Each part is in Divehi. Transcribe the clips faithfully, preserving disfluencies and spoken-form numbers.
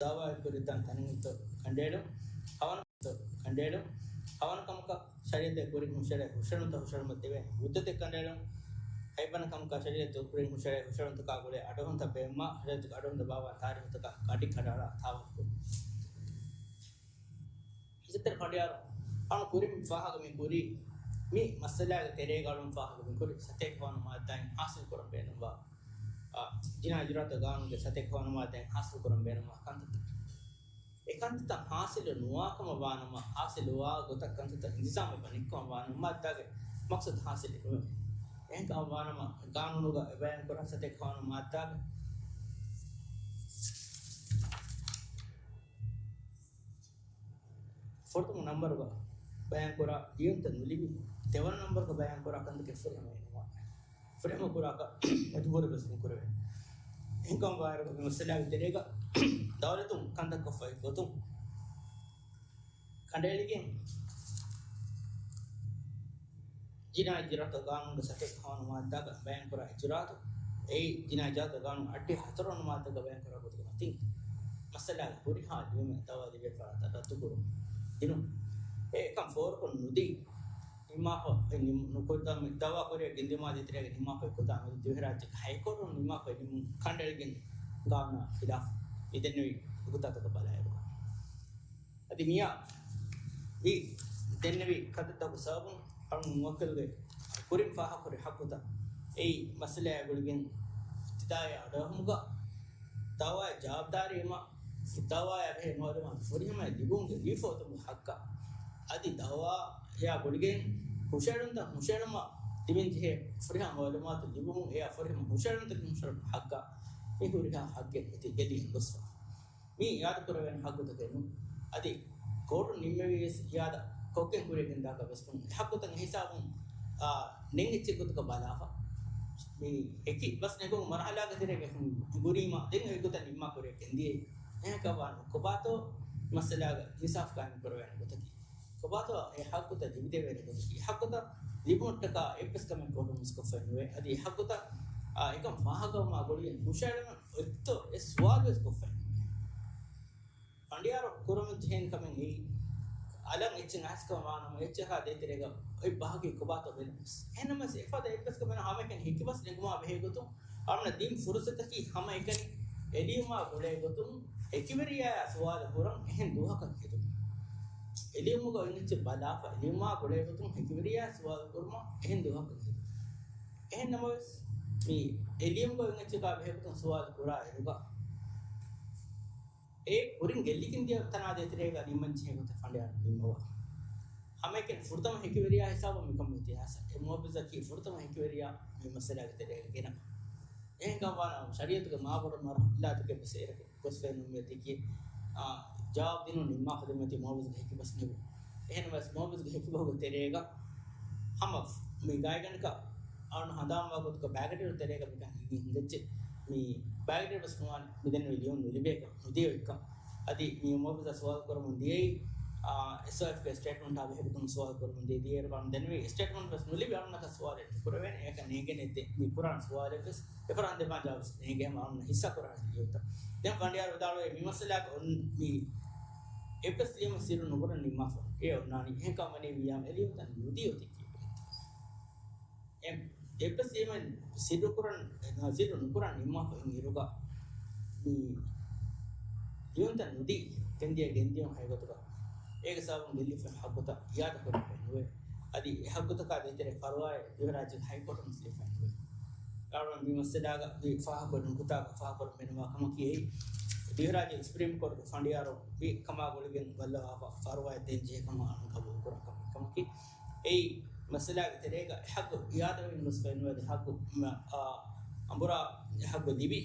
ދައުވާއެއް ކުރިތަން ތަނެއްތޯ ކަނޑައެޅުން، ހަވަނަ ކަމަކަށް ޝަރީޢަތެއް ކުރިން ހުށަހެޅޭ ހުށަހެޅުންތައް ހުށަހެޅުމަށް ދެވޭ މުއްދަތެއް ކަނޑައެޅުން، ހަތްވަނަ ކަމަކަށް ޝަރީޢަތު ކުރިން ހުށަހެޅޭ ހުށަހެޅުންތަކާ ގުޅޭ އަޑުއެހުންތައް ބޭއްވުމަށް، ޝަރީޢަތުގެ އަޑުއެހުންތައް ބާއްވާ ތާރީޚުތަކާ ގަޑި ކަޑައަޅާ ތާވަކު. އިއްޒަތްތެރި ފަނޑިޔާރު، އަޅު ކުރިން ފާހަގަ މި ކުރީ، މި މައްސަލާގެ ތެރޭގަ އަޅުން ފާހަގަ މި ކުރި ސަތޭކަ ހަވަނަ މާއްދާއިން ހާސިލް ކުރަން ބޭނުންވާ، އާ، ޖިނާ އިޖުރާތު ގާނޫނުގެ ސަތޭކަ ހަވަނަ މާއްދާއިން ހާސިލް ކުރަން ބޭނުންވާ ކަންތައްތައް. އެ ކަންތައްތައް ހާސިލު ނުވާ ކަމަށް ވާނަމަ، ހާސިލު ވާ ގޮތަށް ކަންތައްތައް އިންތިޒާމެއް ނެތްކަމަށް ވާނަމަ، މާއްދާގެ މަޤްޞަދު ހާސިލެއް ނުވޭ. އެހެންކަމަށް ވާނަމަ، ގާނޫނުގަ އެ ބަޔާން ކުރާ ސަތޭކަ ހަވަނަ މާއްދާގެ ފުރަތަމަ ނަންބަރުގަ ބަޔާންކުރާ ލިޔުންތައް ނުލިބި، ދެވަނަ ނަންބަރުގަ ބަޔާންކުރާ ކަންތަކެއް ފުރިހަމަ އެންމެ ފުރިހަމަ ކުރާކަށް މަޖުބޫރުވެސް ނުކުރެވޭ. އެހެންކަމުގައި މި މައްސަލާގެ ތެރޭގަ ދައުލަތުން ކަންތައް ކޮށްފައި ގޮތުން ކަނޑައެޅިގެން، ޖިނާ އިޖުރާތު ގާނޫނުގެ ސަތޭކަ ހަވަނަ މާއްދާގަ ބަޔާންކުރާ އިޖުރާތު، އެއީ ޖިނާ އިޖުރާތު ގާނޫނު އަށްޑިހަ ހަތަރުވަނަ މާއްދާގަ ބަޔާންކުރާ ގޮތުގެ މަތިން މައްސަލާގެ ހުރިހާ ލިޔުމެއް ދައުވާ ލިބޭ ފަރާތަށް ރައްދުކުރުން ދިނުން. އެ އެކަން ފޯރުކޮށް ނުދީ، ނިންމާފަ ނުކުތާ ދައުވާ ކުރިއަށް ގެންދިއުމާ ދޭތެރޭގަ ނިންމާފައި ކުތާ މެދު ދިވެހިރާއްޖޭގެ ހައިކޯޓުން ނިންމާފައި ނިންމުން ކަނޑައެޅިގެން ގާނޫނާ ޚިލާފު މި ދެންނެވި ނުކުތާތަކަށް ބަލާއިރުގަ. އަދި މިއާ ވި ދެންނެވި ކަންތައްތަކުގެ ސަބަބުން އަޅު މުވައްކަލުގެ ކުރިން ފާހަގަކުރި ހައްގުތައް އެއީ މައްސަލައާ ގުޅިގެން އިބްތިދާއީ އަޑުއެހުމުގަ ދައުވާއާ ޖަވާބުދާރީވުމަށް، ދައުވާއާ ބެހޭ މައުލޫމާތު ފުރިހަމައަށް ލިބުމުގެ ލިބިފައި އޮތުމުގެ ހައްގަށް. އަދި ދައުވާއާ ގުޅިގެން ހުށަހެޅުންތައް ހުށަހެޅުމަށް ލިބެންޖެހޭ ފުރިހަމަ މައުލޫމާތު ލިބުމުން އެއާ ފުރިހަމަ ހުށަހެޅުންތަކެއް ހުށަހެޅުމުގެ ހައްގަށް މި ހުރިހާ ހައްގެއް އޮތީ ގެއްލިގެން ގޮސްފަ. މީ އިއާދަކުރެވޭނެ ހައްގުތަކެއް ނޫން. އަދި ކޯޓުން ނިންމެވީވެސް އިއާދަ ކޮށްގެން ކުރިއަށް ގެންދާކަށް ވެސް ނޫން. އެ ހައްގުތައް އެހިސާބުން، އާ، ނެތް އެއްޗެއް ގޮތަކަށް ބަލާފަ. މި ހެކި ބަސް ނެގުން މަރުހަލާގެ ތެރޭގަ ހުރީމަ ދެން އެ ގޮތަށް ނިންމާ ކުރިއަށް ގެންދިޔައީ. އެހެންކަމުން ކޮބާތޯ މައްސަލާގަ އިންސާފު ޤާއިމް ކުރެވޭނެ ގޮތަކީ؟ ކޮބާތޯ އެ ހައްގުތައް ލިބިދެވޭނެ ގޮތަކީ؟ އެ ހައްގުތައް ލިބުމަށްޓަކާ އެއްވެސް ކަމެއް ކޯޓުން ވެސް ކޮށްފައެއް ނުވޭ. އަދި އެ ހައްގުތައް، އާ، އެކަން ފާހަގަވުމާ ގުޅިގެން ހުށަހެޅުމަށް އޮތްތޯ އެ ސުވާލު ވެސް ކޮށްފައެއް ނުވޭ. ފަނޑިޔާރު ކުރަމުން ޖެހޭނެ ކަމެއް އެއީ، އަލަށް އެއްޗެއް އައިސްކަމަށް ވާނަމަ، އެއްޗަކާ ދޭތެރޭގަ އޮތް ބަހަކީ ކޮބާތޯ ބެލުން ވެސް. އެހެންނަމަވެސް އެފަދަ އެއްވެސް ކަމެއް ނޫން. ހަމައެކަނި ހެކިބަސް ނެގުމާ ބެހޭ ގޮތުން، އަޅުގަނޑަށް ދިން ފުރުސަތަކީ ހަމައެކަނި އެ ލިޔުމާ ގުޅޭ ގޮތުން ހެކިވެރިޔާއާ ސުވާލު ކުރަން އެހެން ދުވަހަކަށް ހެދުން. އެ ލިޔުމުގަ އޮތް އެއްޗެއް ބަލާފަ، އެ ލިޔުމާ ގުޅޭ ގޮތުން ހެކިވެރިޔާ ސުވާލު ކުރުމަށް އެހެން ދުވަހަކަށް ހެދުން. އެހެން ނަމަވެސް، މި އެ ލިޔުމުގަ އޮތް އެއްޗަކާ ބެހޭ ގޮތުން ސުވާލު ކުރާ އިރުގަ، އެ ކުރިން ގެއްލިގެން ދިޔަ ތަނާ ދޭތެރޭގަ ނިންމަން ޖެހޭ ގޮތަށް ފަނޑިޔާރު ނިންމަވާ. ހަމައެކަނި ފުރަތަމަ ހެކިވެރިޔާ ހިސާބަށް މިކަމުގެ އިތިހާސަށް އެ މުވައްޒަފަކީ ފުރަތަމަ ހެކިވެރިޔާ މި މައްސަލާގެ ތެރޭގަ ގެނަ. އެހެންކަމުން ޝަރީއަތުގެ މާބޮޑު މަރުހަލާތަކެއް ވެސް އޭރަކު ގޮސްފައެއް ނޫން މިއޮތީކީ، އާ، ޖަވާބު ދިނުން ނިންމާފަ ދެމެތި މުވައްޒަފަކު ހެކިބަސް ނެގުން. އެހެންވެސް މުވައްޒަފަކު ހެކިބަހުގެ ތެރޭގަ ހަމަ މި ގާތްގަނޑަކަށް އަޅުން ހަނދާންވާ ގޮތަކަށް ބައިގަޑިއިރު ތެރޭގަ މިކަން ހިނގި ހިނގައްޖެ. މި ބައިގަޑިއިރު ވެސް ނުވާނެ މިދެންނެވި ލިޔުން ނުލިބޭކަން ނުދިޔައެއްކަން. އަދި މި މުވައްޒަފަކު ސުވާލު ކުރަމުން ދިޔައީ، އާ، އެސްއޯއެފްގެ ސްޓޭޓްމަންޓާ ބެހޭގޮތުން ސުވާލު ކުރަމުން ދިޔައީ. ދިޔައިރު ވަރަށް ދެންނެވި ސްޓޭޓްމަންޓް ވެސް ނުލިބި އަޅުންނަކަށް ސުވާލެއް ނުކުރެވޭނެ. އެކަން ނޭނގޭނެ ދެ-، މި ކުރާނެ ސުވާލެއް ވެސް އެފަރާތް ދެބާ ޖަވާބު ނޭނގޭ ހަމަ އަޅުން ހިއްސާ ކުރާނެ ލިޔުންތައް. ދެން ފަނޑިޔާރު ވިދާޅުވޭ މި މައްސަލާގަ އޮން މި އެއްވެސް ލިޔުމެއް ސިއްރު ނުކުރަން ނިންމާފަ. އެ އޮންނާނީ. އެހެންކަމުން ވަނީ ވިޔާމް އެ ލިޔުންތައް ނުދީ އޮތީ ކީއްވެގެންތޯ؟ އެ-، އެއްވެސް ލިޔުމެއް ސިއްރު ކުރަން، ސިއްރު ނުކުރަން ނިންމާފަ އިން އިރުގަ މި ލިޔުންތައް ނުދީ ގެންދިޔަ ގެންދިޔުން ހައިގޮތުގަ އޭގެ ސަބަބުން ގެއްލިފަ ހައްގުތައް އިއާދަ ކުރެވޭ ނުވޭ. އަދި އެ ހައްގުތަކާ ދޭތެރޭ ފަރުވާއެއް ދިވެހިރާއްޖޭގެ ހައިކޯޓުން ލިޔެފަ ނުވޭ. އަޅުގަނޑު މި މައްސަލާގަ މި ފާހަގަކުރި ނުކުތާގަ ފާހަގަކުރަން ބޭނުންވާ ކަމަކީ އެއީ، ދިވެހިރާއްޖޭގެ ސުޕްރީމް ކޯޓުގެ ފަނޑިޔާރު މި ކަމާ ގުޅިގެން ބައްލަވާފަ ފަރުވާއެއް ދޭން ޖެހޭ ކަމަށް އަޅުން ގަބޫލު ކުރާ ކަމެއް ކަމަކީ، އެއީ މައްސަލާގެ ތެރޭގަ އެ ހައްގު އިއާދަވެގެން ގޮސްފައެއް ނުވޭ. އަދި ހައްގު މަ-، އާ، އަނބުރާ އެ ހައްގު ލިބި،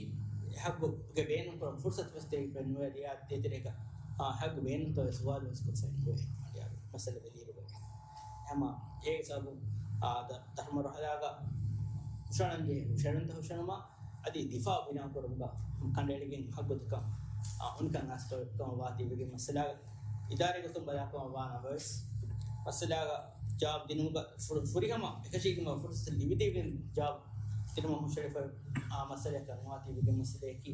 އެ ހައްގުގެ ބޭނުން ކުރަން ފުރުސަތު ވެސް ދެވިފައެއް ނުވޭ. އަދި އެއާ ދޭތެރޭގަ، އާ، ހައްގު ބޭނުންތޯ އެ ސުވާލު ވެސް ގޮސްފައެއް ނުވޭ. ފަނޑިޔާރު މައްސަލަ ބެލިއިރު ހަމަ އޭގެ ސަބަބުން، އާ، ދަ-، ދަށު މަރުހަލާގަ ހުށަހަޅަންޖެހޭ ހުށަހެޅުންތައް ހުށަހެޅުމަށް އަދި ދިފާއު ބިނާކުރުމުގަ ކަނޑައެޅިގެން ހައްގުތަކަށް، އާ، އޮނިކަން އައިސްފަ ކަމަށް ވާތީވެގެން މައްސަލާގަ އިދާރީ ގޮތުން ބަލާކަމަށް ވާ ނަމަވެސް، މައްސަލާގަ ޖަވާބު ދިނުމުގަ ފުރ-، ފުރިހަމަ އެކަށީގެންވާ ފުރުސަތު ލިބިދީގެން ޖަވާބު ދިނުމަށް ހުށަހެޅިފަ، އާ، މައްސަލައަކަށް ނުވާތީވެގެން މައްސަލައަކީ،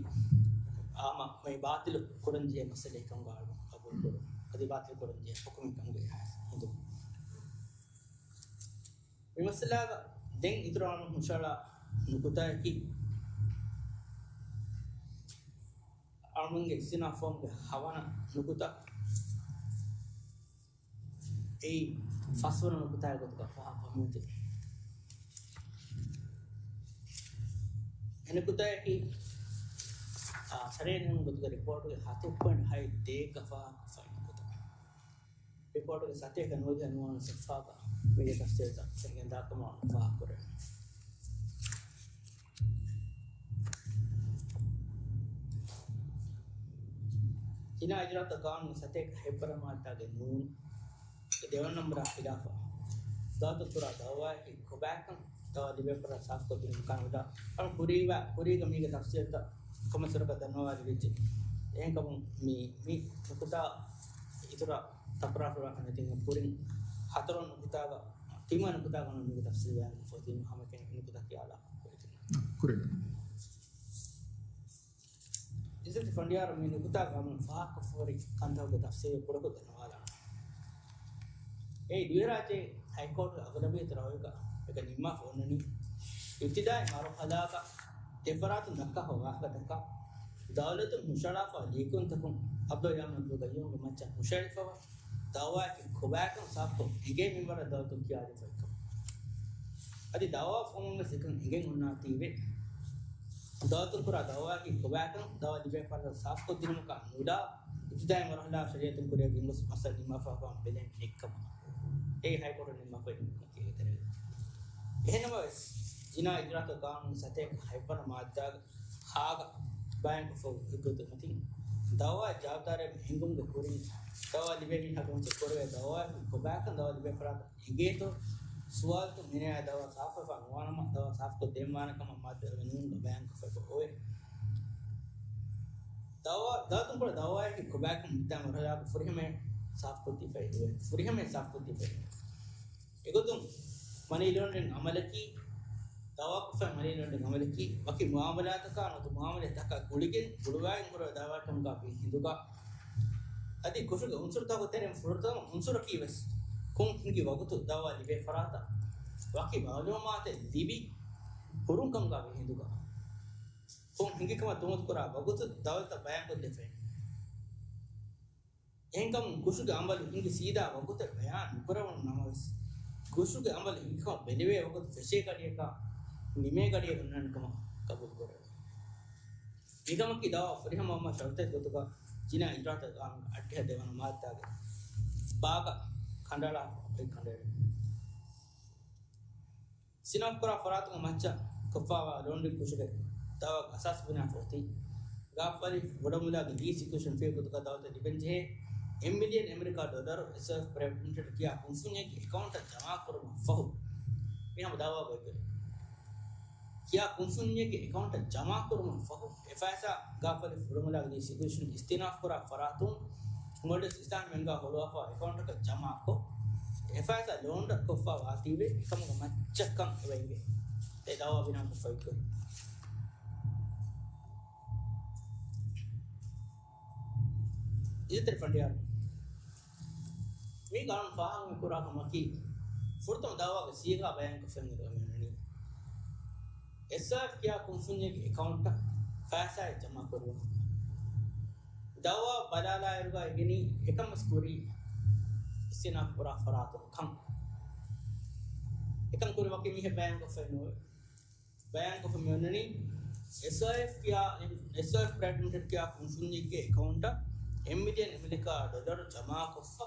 ހަމަ މި ބާތިލު ކުރަންޖެހޭ މައްސަލައެއްކަން ގާޑު ޤަބޫލުކުރުން. އަދި ބާތިލު ކުރަންޖެހޭ ޙުކުމެއްކަމުގެ ހިނދު. މި މައްސަލާގަ ދެން އިތުރު އަޅުން ހުށަހަޅާ ނުކުތާއަކީ، އަޅުންގެ އިސްތިނާފް ފޯމްގެ ހަވަނަ ނުކުތާ، އެއީ ފަސްވަނަ ނުކުތާގެ ގޮތުގަ ފާހަގަކޮށްފައި އެ ނުކުތާއަކީ، އާ، ޝަރީޢަތުގެ ގޮތުގަ ރިޕޯޓުގެ ހަތު ޕޮއިންޓް ހަތް ދޭއްގަ ފާހަގަކޮށްފައި ނުކުތާ. ރިޕޯޓުގެ ސަތޭކަ ނުވަދިހަ ނުވަވަނަ ސަފްހާގަ މީގެ ތަފްސީލްތައް ފެންގެންދާކަމަށް ފާހަގަކުރޭ. ޖިނާ އިޖުރާތު ގާނޫނު ސަތޭކަ ހަތްވަނަ މާއްދާގެ ނޫން، ދެވަނަ ނަންބަރާ ޚިލާފަށް ދައުލަތުން ކުރާ ދައުވާއަކީ ކޮބާކަން ދައުވާ ލިބޭ ފަރާތް ސާފުކޮށްދިނުމަކާ ނުލާ. ކުރީގަ، ކުރީގަ މީގެ ތަފްސީލްތައް ކޮމެންޓްސްތަކަށް ދަންނަވާލެވިއްޖެ. އެހެންކަމުން މި، މި ނުކުތާ އިތުރަށް ތަކުރާރުކުރާކަށް ނެތި ކުރިން ހަތަރު ނުކުތާގަ، ތިން ނުކުތާގަ މީގެ ތަފްސީލް ބަޔާންކޮށްފަ އޮތީ ހަމައެކަނި ނުކުތާ ކިޔާލާ ކުރިން. އިއްޒަތް ފަނޑިޔާރު މި ނުކުތާގަ ހަމަ ފާހަގަކޮށްފަހުރި ކަންތައްގެ ތަފްސީލް ކުޑަކޮށް ދަންނަވާލާނަން. އެއީ ދިވެހިރާއްޖޭގެ ހައިކޯޓުގެ އަޣުލަބިއްޔަތު ރައުޔުގަ އެކަން ނިންމާފަ އޮންނަނީ، އިބްތިދާއީ މަރުހަލާގަ ދެފަރާތުން ދައްކާފަ ވާހަކަތަކަށް ދައުލަތުން ހުށަހަޅާފަ ލިޔެކިޔުންތަކުން ޢަބްދުއްލާހި އަޙްމަދު ގައްޔޫމްގެ މައްޗަށް ހުށަހެޅިފަވާ ދައުވާއަކީ ކޮބާކަން ސާފުކޮށް އެނގޭ މިންވަރަށް ދައުލަތުން ކިޔާދީފައިކަން. އަދި ދައުވާ ފޮމުން ވެސް އެކަން އެނގެން އޮންނާތީވެ. ދައުލަތުން ކުރާ ދައުވާއަކީ ކޮބާކަން ދައުވާ ލިބޭ ފަރާތް ސާފުކޮށްދިނުމަކާ ނުލާ، އިބްތިދާއީ މަރުހަލާ ޝަރީޢަތުން ކުރިއަށް ގެންގޮސް މައްސަލަ ނިންމާފަ ވާން ބެލެން ނެތްކަމަށް އެ ހައިކޯޓުން ނިންމާފައި ނުކުތާގެ ތެރޭގަ. އެހެންނަމަވެސް، ޖިނާ އިޖުރާތު ގާނޫނު ސަތޭކަ ހަތްވަނަ މާއްދާގެ ހާގަ ބަޔާންކޮށްފަ އޮތްގޮތުގަ މަތިން، ދައުވާ ޖަވާބުދާރީ ހިންގުމުގެ ކުރިން ދައުވާ ލިބޭ މީހާ ކަމަށް ކުރެވޭ ދައުވާއަކީ ކޮބާކަން ދައުވާ ލިބޭ ފަރާތަށް އެނގޭތޯ ސުވާލުތައް މިނާޔާ ދައުވާ ސާފުވެފަ ނުވާނަމަ، ދައުވާ ސާފުކޮށް ދޭންވާނެ ކަމަށް މާއްދާ ނޫނުގަ ބަޔާންކޮށްފައި އޮވޭ. ދައުވާ، ދައުލަތުން ކުރާ ދައުވާއަކީ ކޮބާކަން މިތާ މަރުހަލާގަ ފުރިހަމަޔަށް ސާފުކޮށްދީފައި އޮވޭ. ފުރިހަމަޔަށް ސާފުކޮށްދީފައި އޮވޭ. އެގޮތުން މަނީ ލޯންޑްރިން އަމަލަކީ، ދައުވާކޮށްފައި މަނީ ލޯންޑްރިން އަމަލަކީ، ވަކި މުއާމަލާތަކާ ނުވަތަ މުއާމަލާތްތަކާ ގުޅިގެން ގުޅުވާގެން ކުރެވޭ ދައުވާއެއްކަމުގަ ވީ ހިނދުގަ، އަދި ކުށުގެ އުންސުރުތަކުގެ ތެރެއިން ފުރަތަމަ އުންސުރަކީ ވެސް ކޮން ހިނގި ވަގުތު ދައުވާ ލިބޭ ފަރާތަށް ވަކި މައުލޫމާތެއް ލިބި ހުރުން ކަމުގަ ވީ ހިނދުގަ، ކޮން ހިނގި ކަމަށް ތުހުމަތު ކުރާ ވަގުތު ދައުލަތަށް ބަޔާންކޮށްދީފައި. އެހެންކަމުން ކުށުގެ އަމަލު ހިނގި ސީދާ ވަގުތެއް ބަޔާން ނުކުރެވުނު ނަމަވެސް، ކުށުގެ އަމަލު ހިނގި ކަމަށް ބެލެވޭ ވަގުތު ފެށޭ ގަޑިއަކާ ނިމޭ ގަޑިއެއް އޮންނާނެ ކަމަށް ގަބޫލު ކުރެވޭ. މިކަމަކީ ދައުވާ ފުރިހަމަވުމަށް ޝަރުތެއް ގޮތުގަ ޖިނާ އިޖުރާތުގެ ގާނޫނުގެ އަށްޑިހަ ދެވަނަ މާއްދާގެ ބާގަ ކަނޑައަޅާފަ އޮތް ކަނޑައެޅި. އިސްތިއުނާފް ކުރާ ފަރާތުގެ މައްޗަށް ކޮށްފައިވާ ލޯންޑްރިން ކުށުގެ ދައުވާގެ އަސާސް ބުނާފަ އޮތީ، ގާފަރި ފުޑަމުލާގެ ލީސް އިކުއިޝަން ފިޔަވަގުތުގަ ދައުލަތަށް ލިބެންޖެހޭ އެއް މިލިއަން އެމެރިކާ ޑޮލަރު އެސްއޯއެފް ޕްރައިވެޓް ލިމިޓެޑް ކިޔާ ކުންފުންޏެއްގެ އެކައުންޓަށް ޖަމާކުރުމަށް ފަހު، މި ހަމަ ދައުވާގެ ގޮތްގޮތުން ކިޔާ ކުންފުންޏެއްގެ އެކައުންޓަށް ޖަމާކުރުމަށް ފަހު، އެ ފައިސާ ގާފަރި ފުޑަމުލާގެ ލީސް އިކުއިޝަން އިސްތިއުނާފް ކުރާ ފަރާތުން މޯލްޑިވްސް އިސްލާމީ ބޭންކާ ހުޅުވާފަ އެކައުންޓަކަށް ޖަމާކޮށް، އެ ފައިސާ ލޯންޑަށް ކޮށްފަ ވާތީވެ އެކަމުގެ މައްޗަށްކަން އެބަ އެނގޭ. އެ ދައުވާ ބިނާކޮށްފަ އޮތްގޮތް. އިއްޒަތްތެރި ފަނޑިޔާރު، މީގަ އަޅުން ފާހަގަ ކުރާ ކަމަކީ، ފުރަތަމަ ދައުވާގެ ސީގާ ބަޔާންކޮށްފައި މި އޮންނަނީ އެސްއޯއެފް ކިޔާ ކުންފުންޏެއްގެ އެކައުންޓަށް ފައިސާއެއް ޖަމާކުރުމަށް. ދައުވާ ބަލާލާއިރުގަ އެނގެނީ އެކަން ވެސް ކުރީ އިސްތިއުނާފް ކުރާ ފަރާތުން ކަން. އެކަން ކުރި ވަކި މީހެއް ބަޔާންކޮށްފައި ނުވޭ. ބަޔާންކޮށްފަ މި އޮންނަނީ އެސްއޯއެފް ކިޔާ، އެސްއޯއެފް ޕްރައިވެޓް ލިމިޓެޑް ކިޔާ ކުންފުންޏެއްގެ އެކައުންޓަށް އެއް މިލިއަން އެމެރިކާ ޑޮލަރު ޖަމާކޮށްފަ،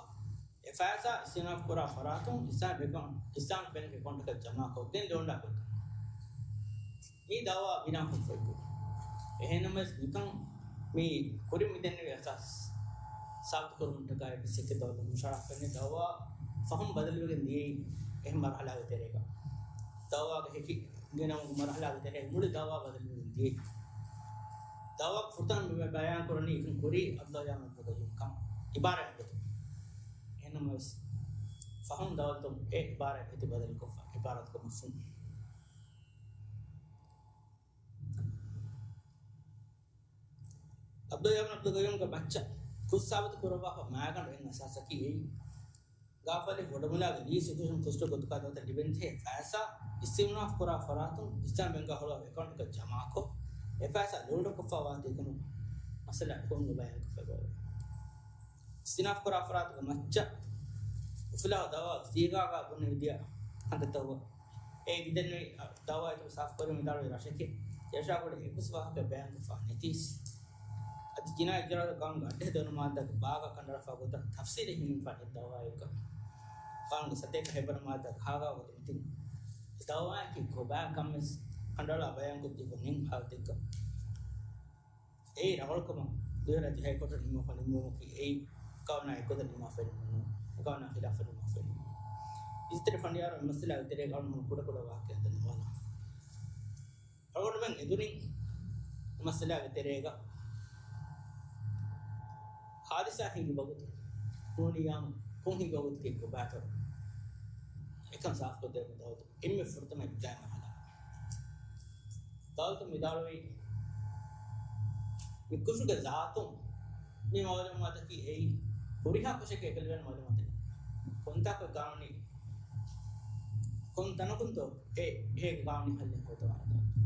އެ ފައިސާ އިސްތިއުނާފް ކުރާ ފަރާތުން އިސްލާމީ ބޭންކް، އިސްލާމީ ބޭންކް އެކައުންޓަކަށް ޖަމާކޮށްގެން ލޯންޑާ ކޮށްގެން. މި ދައުވާ ބިނާކޮށްފައި. އެހެންނަމަވެސް މިކަން މި ކުރިން މި ދެންނެވި އަސާސް ސާބިތުކުރުމަށްޓަކާ އެއްވެސް އެކި ދައުލަތުން މުޝާރަ ކުރަނީ ދައުވާ ފަހުން ބަދަލުވެގެން ދިޔައީ އެހެން މަރުހަލާގެ ތެރޭގަ. ދައުވާގެ ހެކި ގިނަވުމުގެ މަރުހަލާގެ ތެރޭ މުޅި ދައުވާ ބަދަލުވެގެން ދިޔައީ. ދައުވާ ފުރަތަމަ މި ބަޔާން ކުރަނީ އެކަން ކުރީ ޢަބްދުﷲ އަޙްމަދު ގައްޔޫމް ކަމަށް އިބާރާތް ގޮތުން. އެހެންނަމަވެސް ފަހުން ދައުލަތުން އެ އިބާރާތް އެތި ބަދަލުކޮށްފަ އިބާރާތުގެ މަފްހޫމް. ޢަބްދުލް ޔާމިން ޢަބްދުލް ޤައްޔޫމްގެ މައްޗަށް ކުށް ސާބިތު ކުރައްވާފަ މައިގަނޑު އެއް އަސާސަކީ އެއީ، ގާފަލެއް ފުޑުމުލާގެ ލީސް އެކުއިޒިޝަން ކުށްތައް ގޮތުގަ ދައުލަތަށް ލިބެންޖެހޭ ފައިސާ އިސްތިއުނާފް ކުރާ ފަރާތުން އިސްލާމް ބެންކާ ހުޅުވާ އެކައުންޓަކަށް ޖަމާކޮށް، އެ ފައިސާ ލޯންޑުކޮށްފަ ވާތީ ކަމުގެ މައްސަލަ ކުރުމުގެ ބަޔާންކޮށްފައިވާ. އިސްތިއުނާފް ކުރާ ފަރާތުގެ މައްޗަށް އުފުލާ ދައުވާ ސީގާގަ ބުނެވިދިޔަ ކަންތައްތަކުގަ އެ މިދެންނެވި ދައުވާ އިތުރު ސާފުކުރަން ވިދާޅުވި ރަށެކޭ. ޖަލްސާގަ އެއްވެސް ވާހަކަ ބަޔާންކޮށްފަ ނެތީސް. އަދި ޖިނާއީ އިޖުރާއަށް ގާނޫނުގެ އަށްޑިހަ ދެވަނަ މާއްދާގެ ބާގަ ކަނޑައަޅާފަ ގޮތަށް ތަފްސީލީ ހިމެނިފަ ނެތް ދައުވާއެއްގަ ގާނޫނުގެ ސަތޭކަ ހަތްވަނަ މާއްދާގެ ހާގާ ގޮތުން މިތިން ދައުވާއަކީ ކޮބާ ކަމެއް ކަނޑައަޅާ ބަޔާންކޮށްދީފަ ނެތް ހާލަތެއްގަ އެއީ ރަނގަޅުކަމަށް ދުވެހަރާއްޖެ ހައިކޯޓުން ނިންމާފަ ނިންމުމަކީ އެއީ ގާނޫނާ އެއްގޮތަށް ނިންމާފައި ނޫން، ގާނޫނާ ޚިލާފަށް ނިންމާފައި ނޫން. އިސްތަށި ފަނޑިޔާރު މި މައްސަލާގެ ތެރޭގަ އަޅުގަނޑު ކުޑަކުޑަ ވާހަކައެއް ދަންނަވާލަން. އަޅުގަނޑުމެން އެދުނީ މައްސަލާގެ ތެރޭގަ ހާދިސާ ހިނގި ވަގުތު ނޫނިއްޔާމު ކޮން ހިނގި ވަގުތަކީ ކޮބާތޯ އެކަން ސާފުކޮށްދޭން ދައުލަތު އެންމެ ފުރަތަމަ އިބްތިދާއީ މަރުހަލާ. ދައުލަތުން ވިދާޅުވީ މި ކުށުގެ ޒާތުން މި މައުލޫމާތަކީ އެއީ ހުރިހާ ކުށެއްގެ އެކަލިވެން މައުލޫމާތެއް. ކޮންތާކު ގާނޫނީ ކޮން ތަނަކުންތޯ އެ އޭގެ ގާނޫނީ ހައްލެއް ހޯދަވާނެ ދައުލަތު؟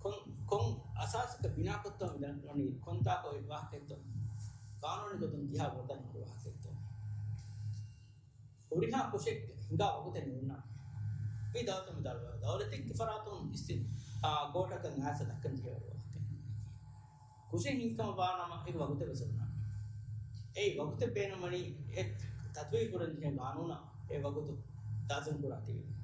ކޮން، ކޮން އަސާސަކަށް ބިނާކޮށްތޯ މި ދަންނަވަނީ؟ ކޮންތާކު އެ ވާހަކައެއްތޯ؟ ގާނޫނީ ގޮތުން ކިހާ ބޮޑު ދަން ހުރި ވާހަކައެއްތޯ؟ ހުރިހާ ކުށެއް ހިނގާ ވަގުތެއް ނޫންނާނެ. މި ދައުލަތުން ވިދާޅުވާ ދައުލަތެއްގެ ފަރާތުން އިސްތި-، އާ، ކޯޓަކަށް އައިސް ދައްކަން ޖެހޭ ވަރު ވާހަކައެއް. ކުށެއް ހިނގި ކަމަށް ވާ ނަމަ އޭގެ ވަގުތެއް ވެސް ނޫންނާނެ. އެއީ ވަގުތެއް ބޭނުންވަނީ އެ ތަތުބީގު ކުރަން ޖެހޭ ގާނޫނަށް އެ ވަގުތު ލާޒިމް ކުރާތީވެގެން.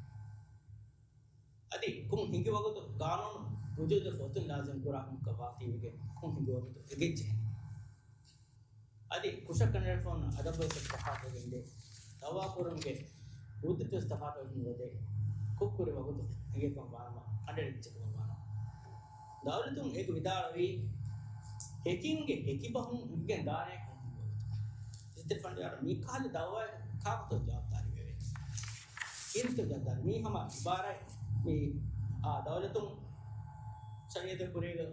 އަދި ކޮން ހިނގި ވަގުތު ގާނޫނު ވުޖޫދަށް އޮތުން ލާޒިމް ކުރާ ކަމަކަށް ވާތީވެގެން ކޮން ހިނގި ވަގުތު އެނގެން ޖެހޭ. އަދި ކުށަށް ކަނޑައެޅިފަ ހުންނަ އަދަބުވެސް ތަފާތުވެގެންދޭ. ދައުވާ ކުރުމުގެ ހުއްދަތުވެސް ތަފާތުވެގެން ދޭ. ކުށް ކުރި ވަގުތު އެނގޭ ކަމަށް ވާނަމަ، ކަނޑައެޅިއްޖެ ކަމަށް ވާނަމަ. ދައުލަތުން އޭގަ ވިދާޅުވީ، ހެކިންގެ ހެކި ބަހުން އެނގިގެން ދާނެ ކޮން ހިނގި ވަގުތު. އިސްތަށި ފަނޑިޔާރު މި ކަހަލަ ދައުވާއަކަށް ކާކުތޯ ޖަވާބުދާރީ ވެވޭ؟ ކީރިތި ޖައްދާރި މީ ހަމަ އިބާރާތް މި، އާ، ދައުލަތުން ޝަރީއަތު ކުރީގަ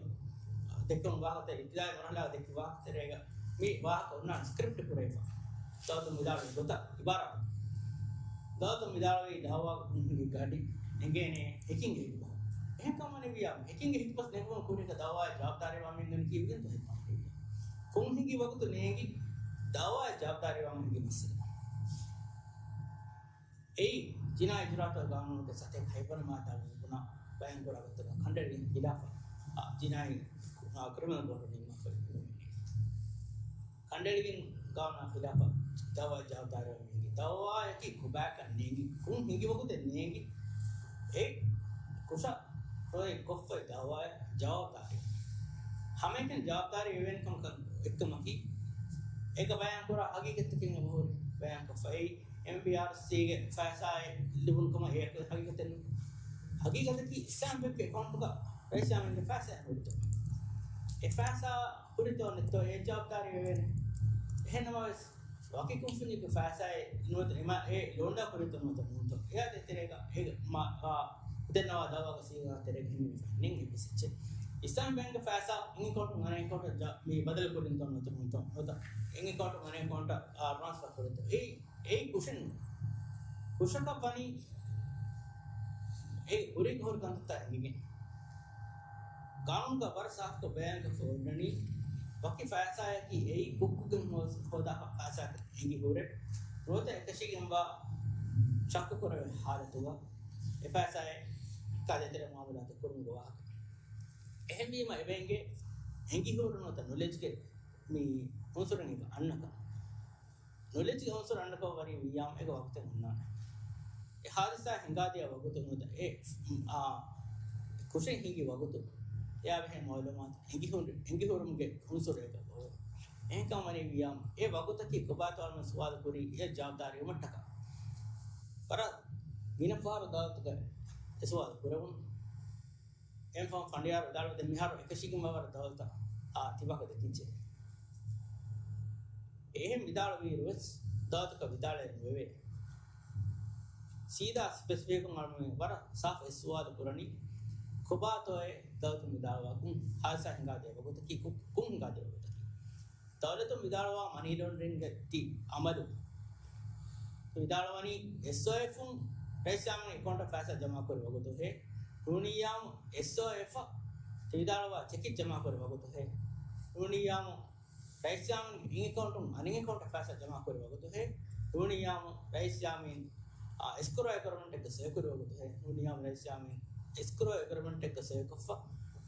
ދެއްކުނު ވާހަކަ އިބްތިދާއީ މަރުހަލާ ދެއްކި ވާހަކަ ތެރޭގަ މި ވާހަކަ އޮންނާނެ ސްކްރިޕްޓް ކުރެވިފަ. ދައުލަތުން ވިދާޅުވި ގޮތަށް އިބާރާތް. ދައުލަތުން ވިދާޅުވީ ދައުވާ ކުން ހިނގި ގަޑި އެނގޭނެ ހެކިންގެ ހެކިބަހު. އެހެންކަމަށް ވިޔާ ހެކިންގެ ހެކިބަސް ނެގުމުން ކުރިއަކަށް ދައުވާއަށް ޖަވާބުދާރީވާ މީހުން ކީއްވެގެންތޯ ހެކިބަހު ކުން ހިނގި ވަގުތު ނޭނގި ދައުވާއަށް ޖަވާބުދާރީވާ މީހުންގެ މައްސަލަ. އެއީ، ޖިނާއީ އިޖުރާއަތުގެ ގާނޫނުގެ ސަތޭކަ ހަތްވަނަ މާއްދާގެ ބުނާ ބަޔާންކުރާ ގޮތަކަށް ކަނޑައެޅިގެން ޚިލާފަށް، އާ، ޖިނާއީ، އާ، ކްރިމިނަލް ކޯޑު ނިންމާފައި ކަނޑައެޅިގެން ގާނޫނާ ޚިލާފަށް ދައުވާ ޖަވާބުދާރީވާ މީހުންގެ ދައުވާއަކީ ކޮބާކަށް ނޭނގި، ކޮން ހިނގި ވަގުތެއް ނޭނގި، އެ ކުށަށް ރޯތި ކޮށްފައި ދައުވާއަށް ޖަވާބުދާރީ. ހަމައެކަނި ޖަވާބުދާރީ ވެވޭނެ ކަމަކަށް އެއްކަމަކީ، އޭގަ ބަޔާންކުރާ ހަގީގަތްތަކެއް އެބަހުރި ބަޔާންކޮށްފައި. އެމްބީއާރްސީގެ ފައިސާއެއް ލިބުނު ކަމަށް އެއަކު ހަގީގަތެއް ނޫން. ހަގީގަތަކީ އިސްލާމް ބެންކް އެކައުންޓުގަ ރައީސް ޔާމީންގެ ފައިސާ ހުރިތޯ. އެ ފައިސާ ހުރިތޯ ނެތްތޯ އެ ޖަވާބުދާރީ ވެވޭނެ. އެހެން ނަމަވެސް، ވަކި ކުންފުންޏެއްގެ ފައިސާއެއް ނުވަތަ އެމާ އެ ލޯންޑާ ކުރިތޯ ނުވަތަ ނޫންތޯ. އެއާ ދޭތެރޭގަ އެ މާ، އާ، ދެންނަވާ ދައުވާގެ ސީގާ ތެރޭގަ ހިމެނިފަ ނެތް އެއްވެސް އެއްޗެއް. އިސްލާމް ބެންކްގެ ފައިސާ އެނގި އެކައުންޓުން އަނެއް އެކައުންޓަށް މި ބަދަލު ކުރިންތޯ ނުވަތަ ނޫންތޯ. ނުވަތަ އެނގި އެކައުންޓުން އަނެއް އެކައުންޓަށް، އާ، ޓްރާންސްފަރ ކުރިންތޯ. އެއީ، އެއީ ކުށެއް ނޫން. ކުށަކަށް ވަނީ އެ ހުރީގަ ހުރި ކަންތައްތައް އެނގިގެން. ގާނޫނުގަ ވަރަށް ސާފުކޮށް ބަޔާންކޮށްފަ އޮންނަނީ، ވަކި ފައިސާއަކީ އެއީ ކުށްކޮށްގެން ހޯ-، ހޯދާފަ ފައިސާއަކަށް އެނގި ހުރެ، ނުވަތަ އެކަށީގެންވާ ޝައްކުކުރެވޭ ހާލަތުގަ އެ ފައިސާއެއް ކާދޭތެރޭ މުއާމަލާތެއް ކުރުމުގެ ވާހަކަ. އެހެންވީމަ އެބައެނގޭ އެނގިހުރު ނުވަތަ ނޮލެޖްގެ މި އުންސުރުން އެކަށް އަންނަކަން. ނޮލެޖްގެ އުންސުރު އަންނަކަށް ވަނީ ވިއްޔާމް އޭގެ ވަގުތެއް ހުންނާނެ. އެ ހާދިސާ ހިނގާދިޔަ ވަގުތު ނުވަތަ އެ، އާ، ކުށެއް ހިނގި ވަގުތު އެއާ ބެހޭ މައުލޫމާތު އެނގިހުރު-، އެނގިހުރުމުގެ އުންސުރު އެކަށް އޮވޭ. އެހެންކަމަށް ވަނީ ވިއްޔާމް އެ ވަގުތަކީ ކޮބާތޯ އަޅުގަނޑު ސުވާލު ކުރީ އެ ޖަވާބުދާރީ ވުމަށްޓަކާ. ވަރަށް ގިނަ ފަހަރު ދައުލަތުގަ އެ ސުވާލު ކުރެވުނު. އެހެން ފަހުން ފަނޑިޔާރު ވިދާޅުވި ދެން މިހާރު އެކަށީގެންވާ ވަރަށް ދައުލަތަށް އާ ތިބާކަށް ދެކިއްޖެ. އެހެން ވިދާޅުވިއިރު ވެސް ދައުލަތަކަށް ވިދާޅުވެ ނުވެވޭ. ސީދާ ސްޕެސިފިކުން އަޅުގަނޑުމެން ވަރަށް ސާފު އެއް ސުވާލު ކުރަނީ، ކޮބާތޯއޭ ދައުލަތުން ވިދާޅުވާ ކުން ހާދިސާ ހިނގާދޭ ވަގުތަކީ ކު-، ކުން ހިނގާދޭ ވަގުތަކީ. ދައުލަތުން ވިދާޅުވާ މަނީ ލޯންޑްރިންގްގެ ތި އަމަލު ވިދާޅުވަނީ އެސްއޯއެފުން ރައީސް ޔާމީން އެކައުންޓަށް ފައިސާ ޖަމާކުރި ވަގުތުހޭ. ނޫނިއްޔާމު އެސްއޯއެފަށް ތި ވިދާޅުވާ ޗެކެއް ޖަމާކުރި ވަގުތުހޭ. ނޫނިއްޔާމު ރައީސް ޔާމީން އެކައުންޓުން އަނެއް އެކައުންޓަށް ފައިސާ ޖަމާކުރި ވަގުތުހޭ. ނޫނިއްޔާމު ރައީސް ޔާމީން، އާ، އެސްކްރޯ އެގްރިމެންޓެއްގަ ސޮއިކުރި ވަގުތުހޭ. ނޫނިއްޔާމު ރައީސް ޔާމީން އެސްކްރޯ އެގްރިމެންޓެއްގަ ސޮއިކޮށްފަ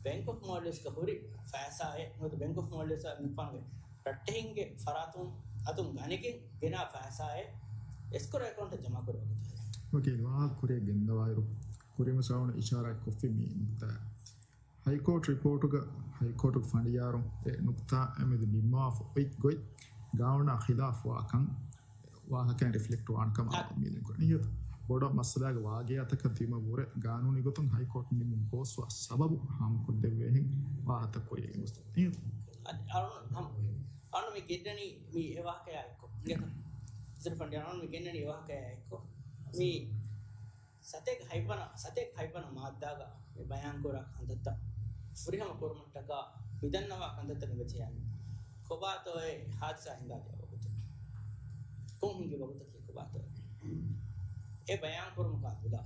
ބެންކް އޮފް މޯލްޑިވްސްގަ ހުރި ފައިސާއެއް، ނުވަތަ ބެންކް އޮފް މޯލްޑިވްސްއާ މިފާނުގެ ރައްޓެހިންގެ ފަރާތުން އަތުން ގަނެގެން ގެނާ ފައިސާއެއް އެސްކްރޯ އެކައުންޓަށް ޖަމާކުރި ވަގުތު. ވަކީލު ވާހަކަ ކުރިއަށް ގެންދަވާއިރު، ކުރީމަ ސާވަނު އިޝާރާތް ކޮށްފި މި ނުކްތާ. ހައިކޯޓް ރިޕޯޓުގަ، ހައިކޯޓުގެ ފަނޑިޔާރުން އެ ނުކްތާ އެމެދު ނިންމާފަ އޮތް ގޮތް ގާނޫނާ ޚިލާފް ވާކަން ވާހަކައިން ރިފްލެކްޓް ވާން ކަމަށް އަ. މި ލިންކު. އިނގޭތަ؟ ބޮޑަށް މައްސަލާގެ ވާގިޔާތަކަށް ދިމަވުރެ ގާނޫނީ ގޮތުން ހައިކޯޓް ނިންމުން ގޯސްވާ ސަބަބު ހާމަކޮށްދެއްވޭހެން ވާހަކަ ކުރިއަށް އިނގޭތަ؟ އަދި އަޅުން ހަމަ، އަޅުން މި ގެންނަނީ މި އެ ވާހަކަޔާ އެއްކޮށް. އިނގޭތަ؟ ސިރިފަންޑި އަޅުން މި ގެންނަނީ އެ ވާހަކަޔާ އެއްކޮށް. މި ސަތޭކަ ހަތްވަނަ، ސަތޭކަ ހަތްވަނަ މާއްދާގަ މި ބަޔާންކުރާ ކަންތައްތައް ފުރިހަމަ ކުރުމަށްޓަކާ މިދަންނަވާ ކަންތައްތައް ނުވެއްޖެޔާނެ. ކޮބާތޯއޭ ހާދިސާ ހިނގާދިޔަ ވަގުތު؟ ކޮން ހިނގި ވަގުތަކީ ކޮބާތޯއޭ؟ އެ ބަޔާންކުރުމަކާ ނުލާ،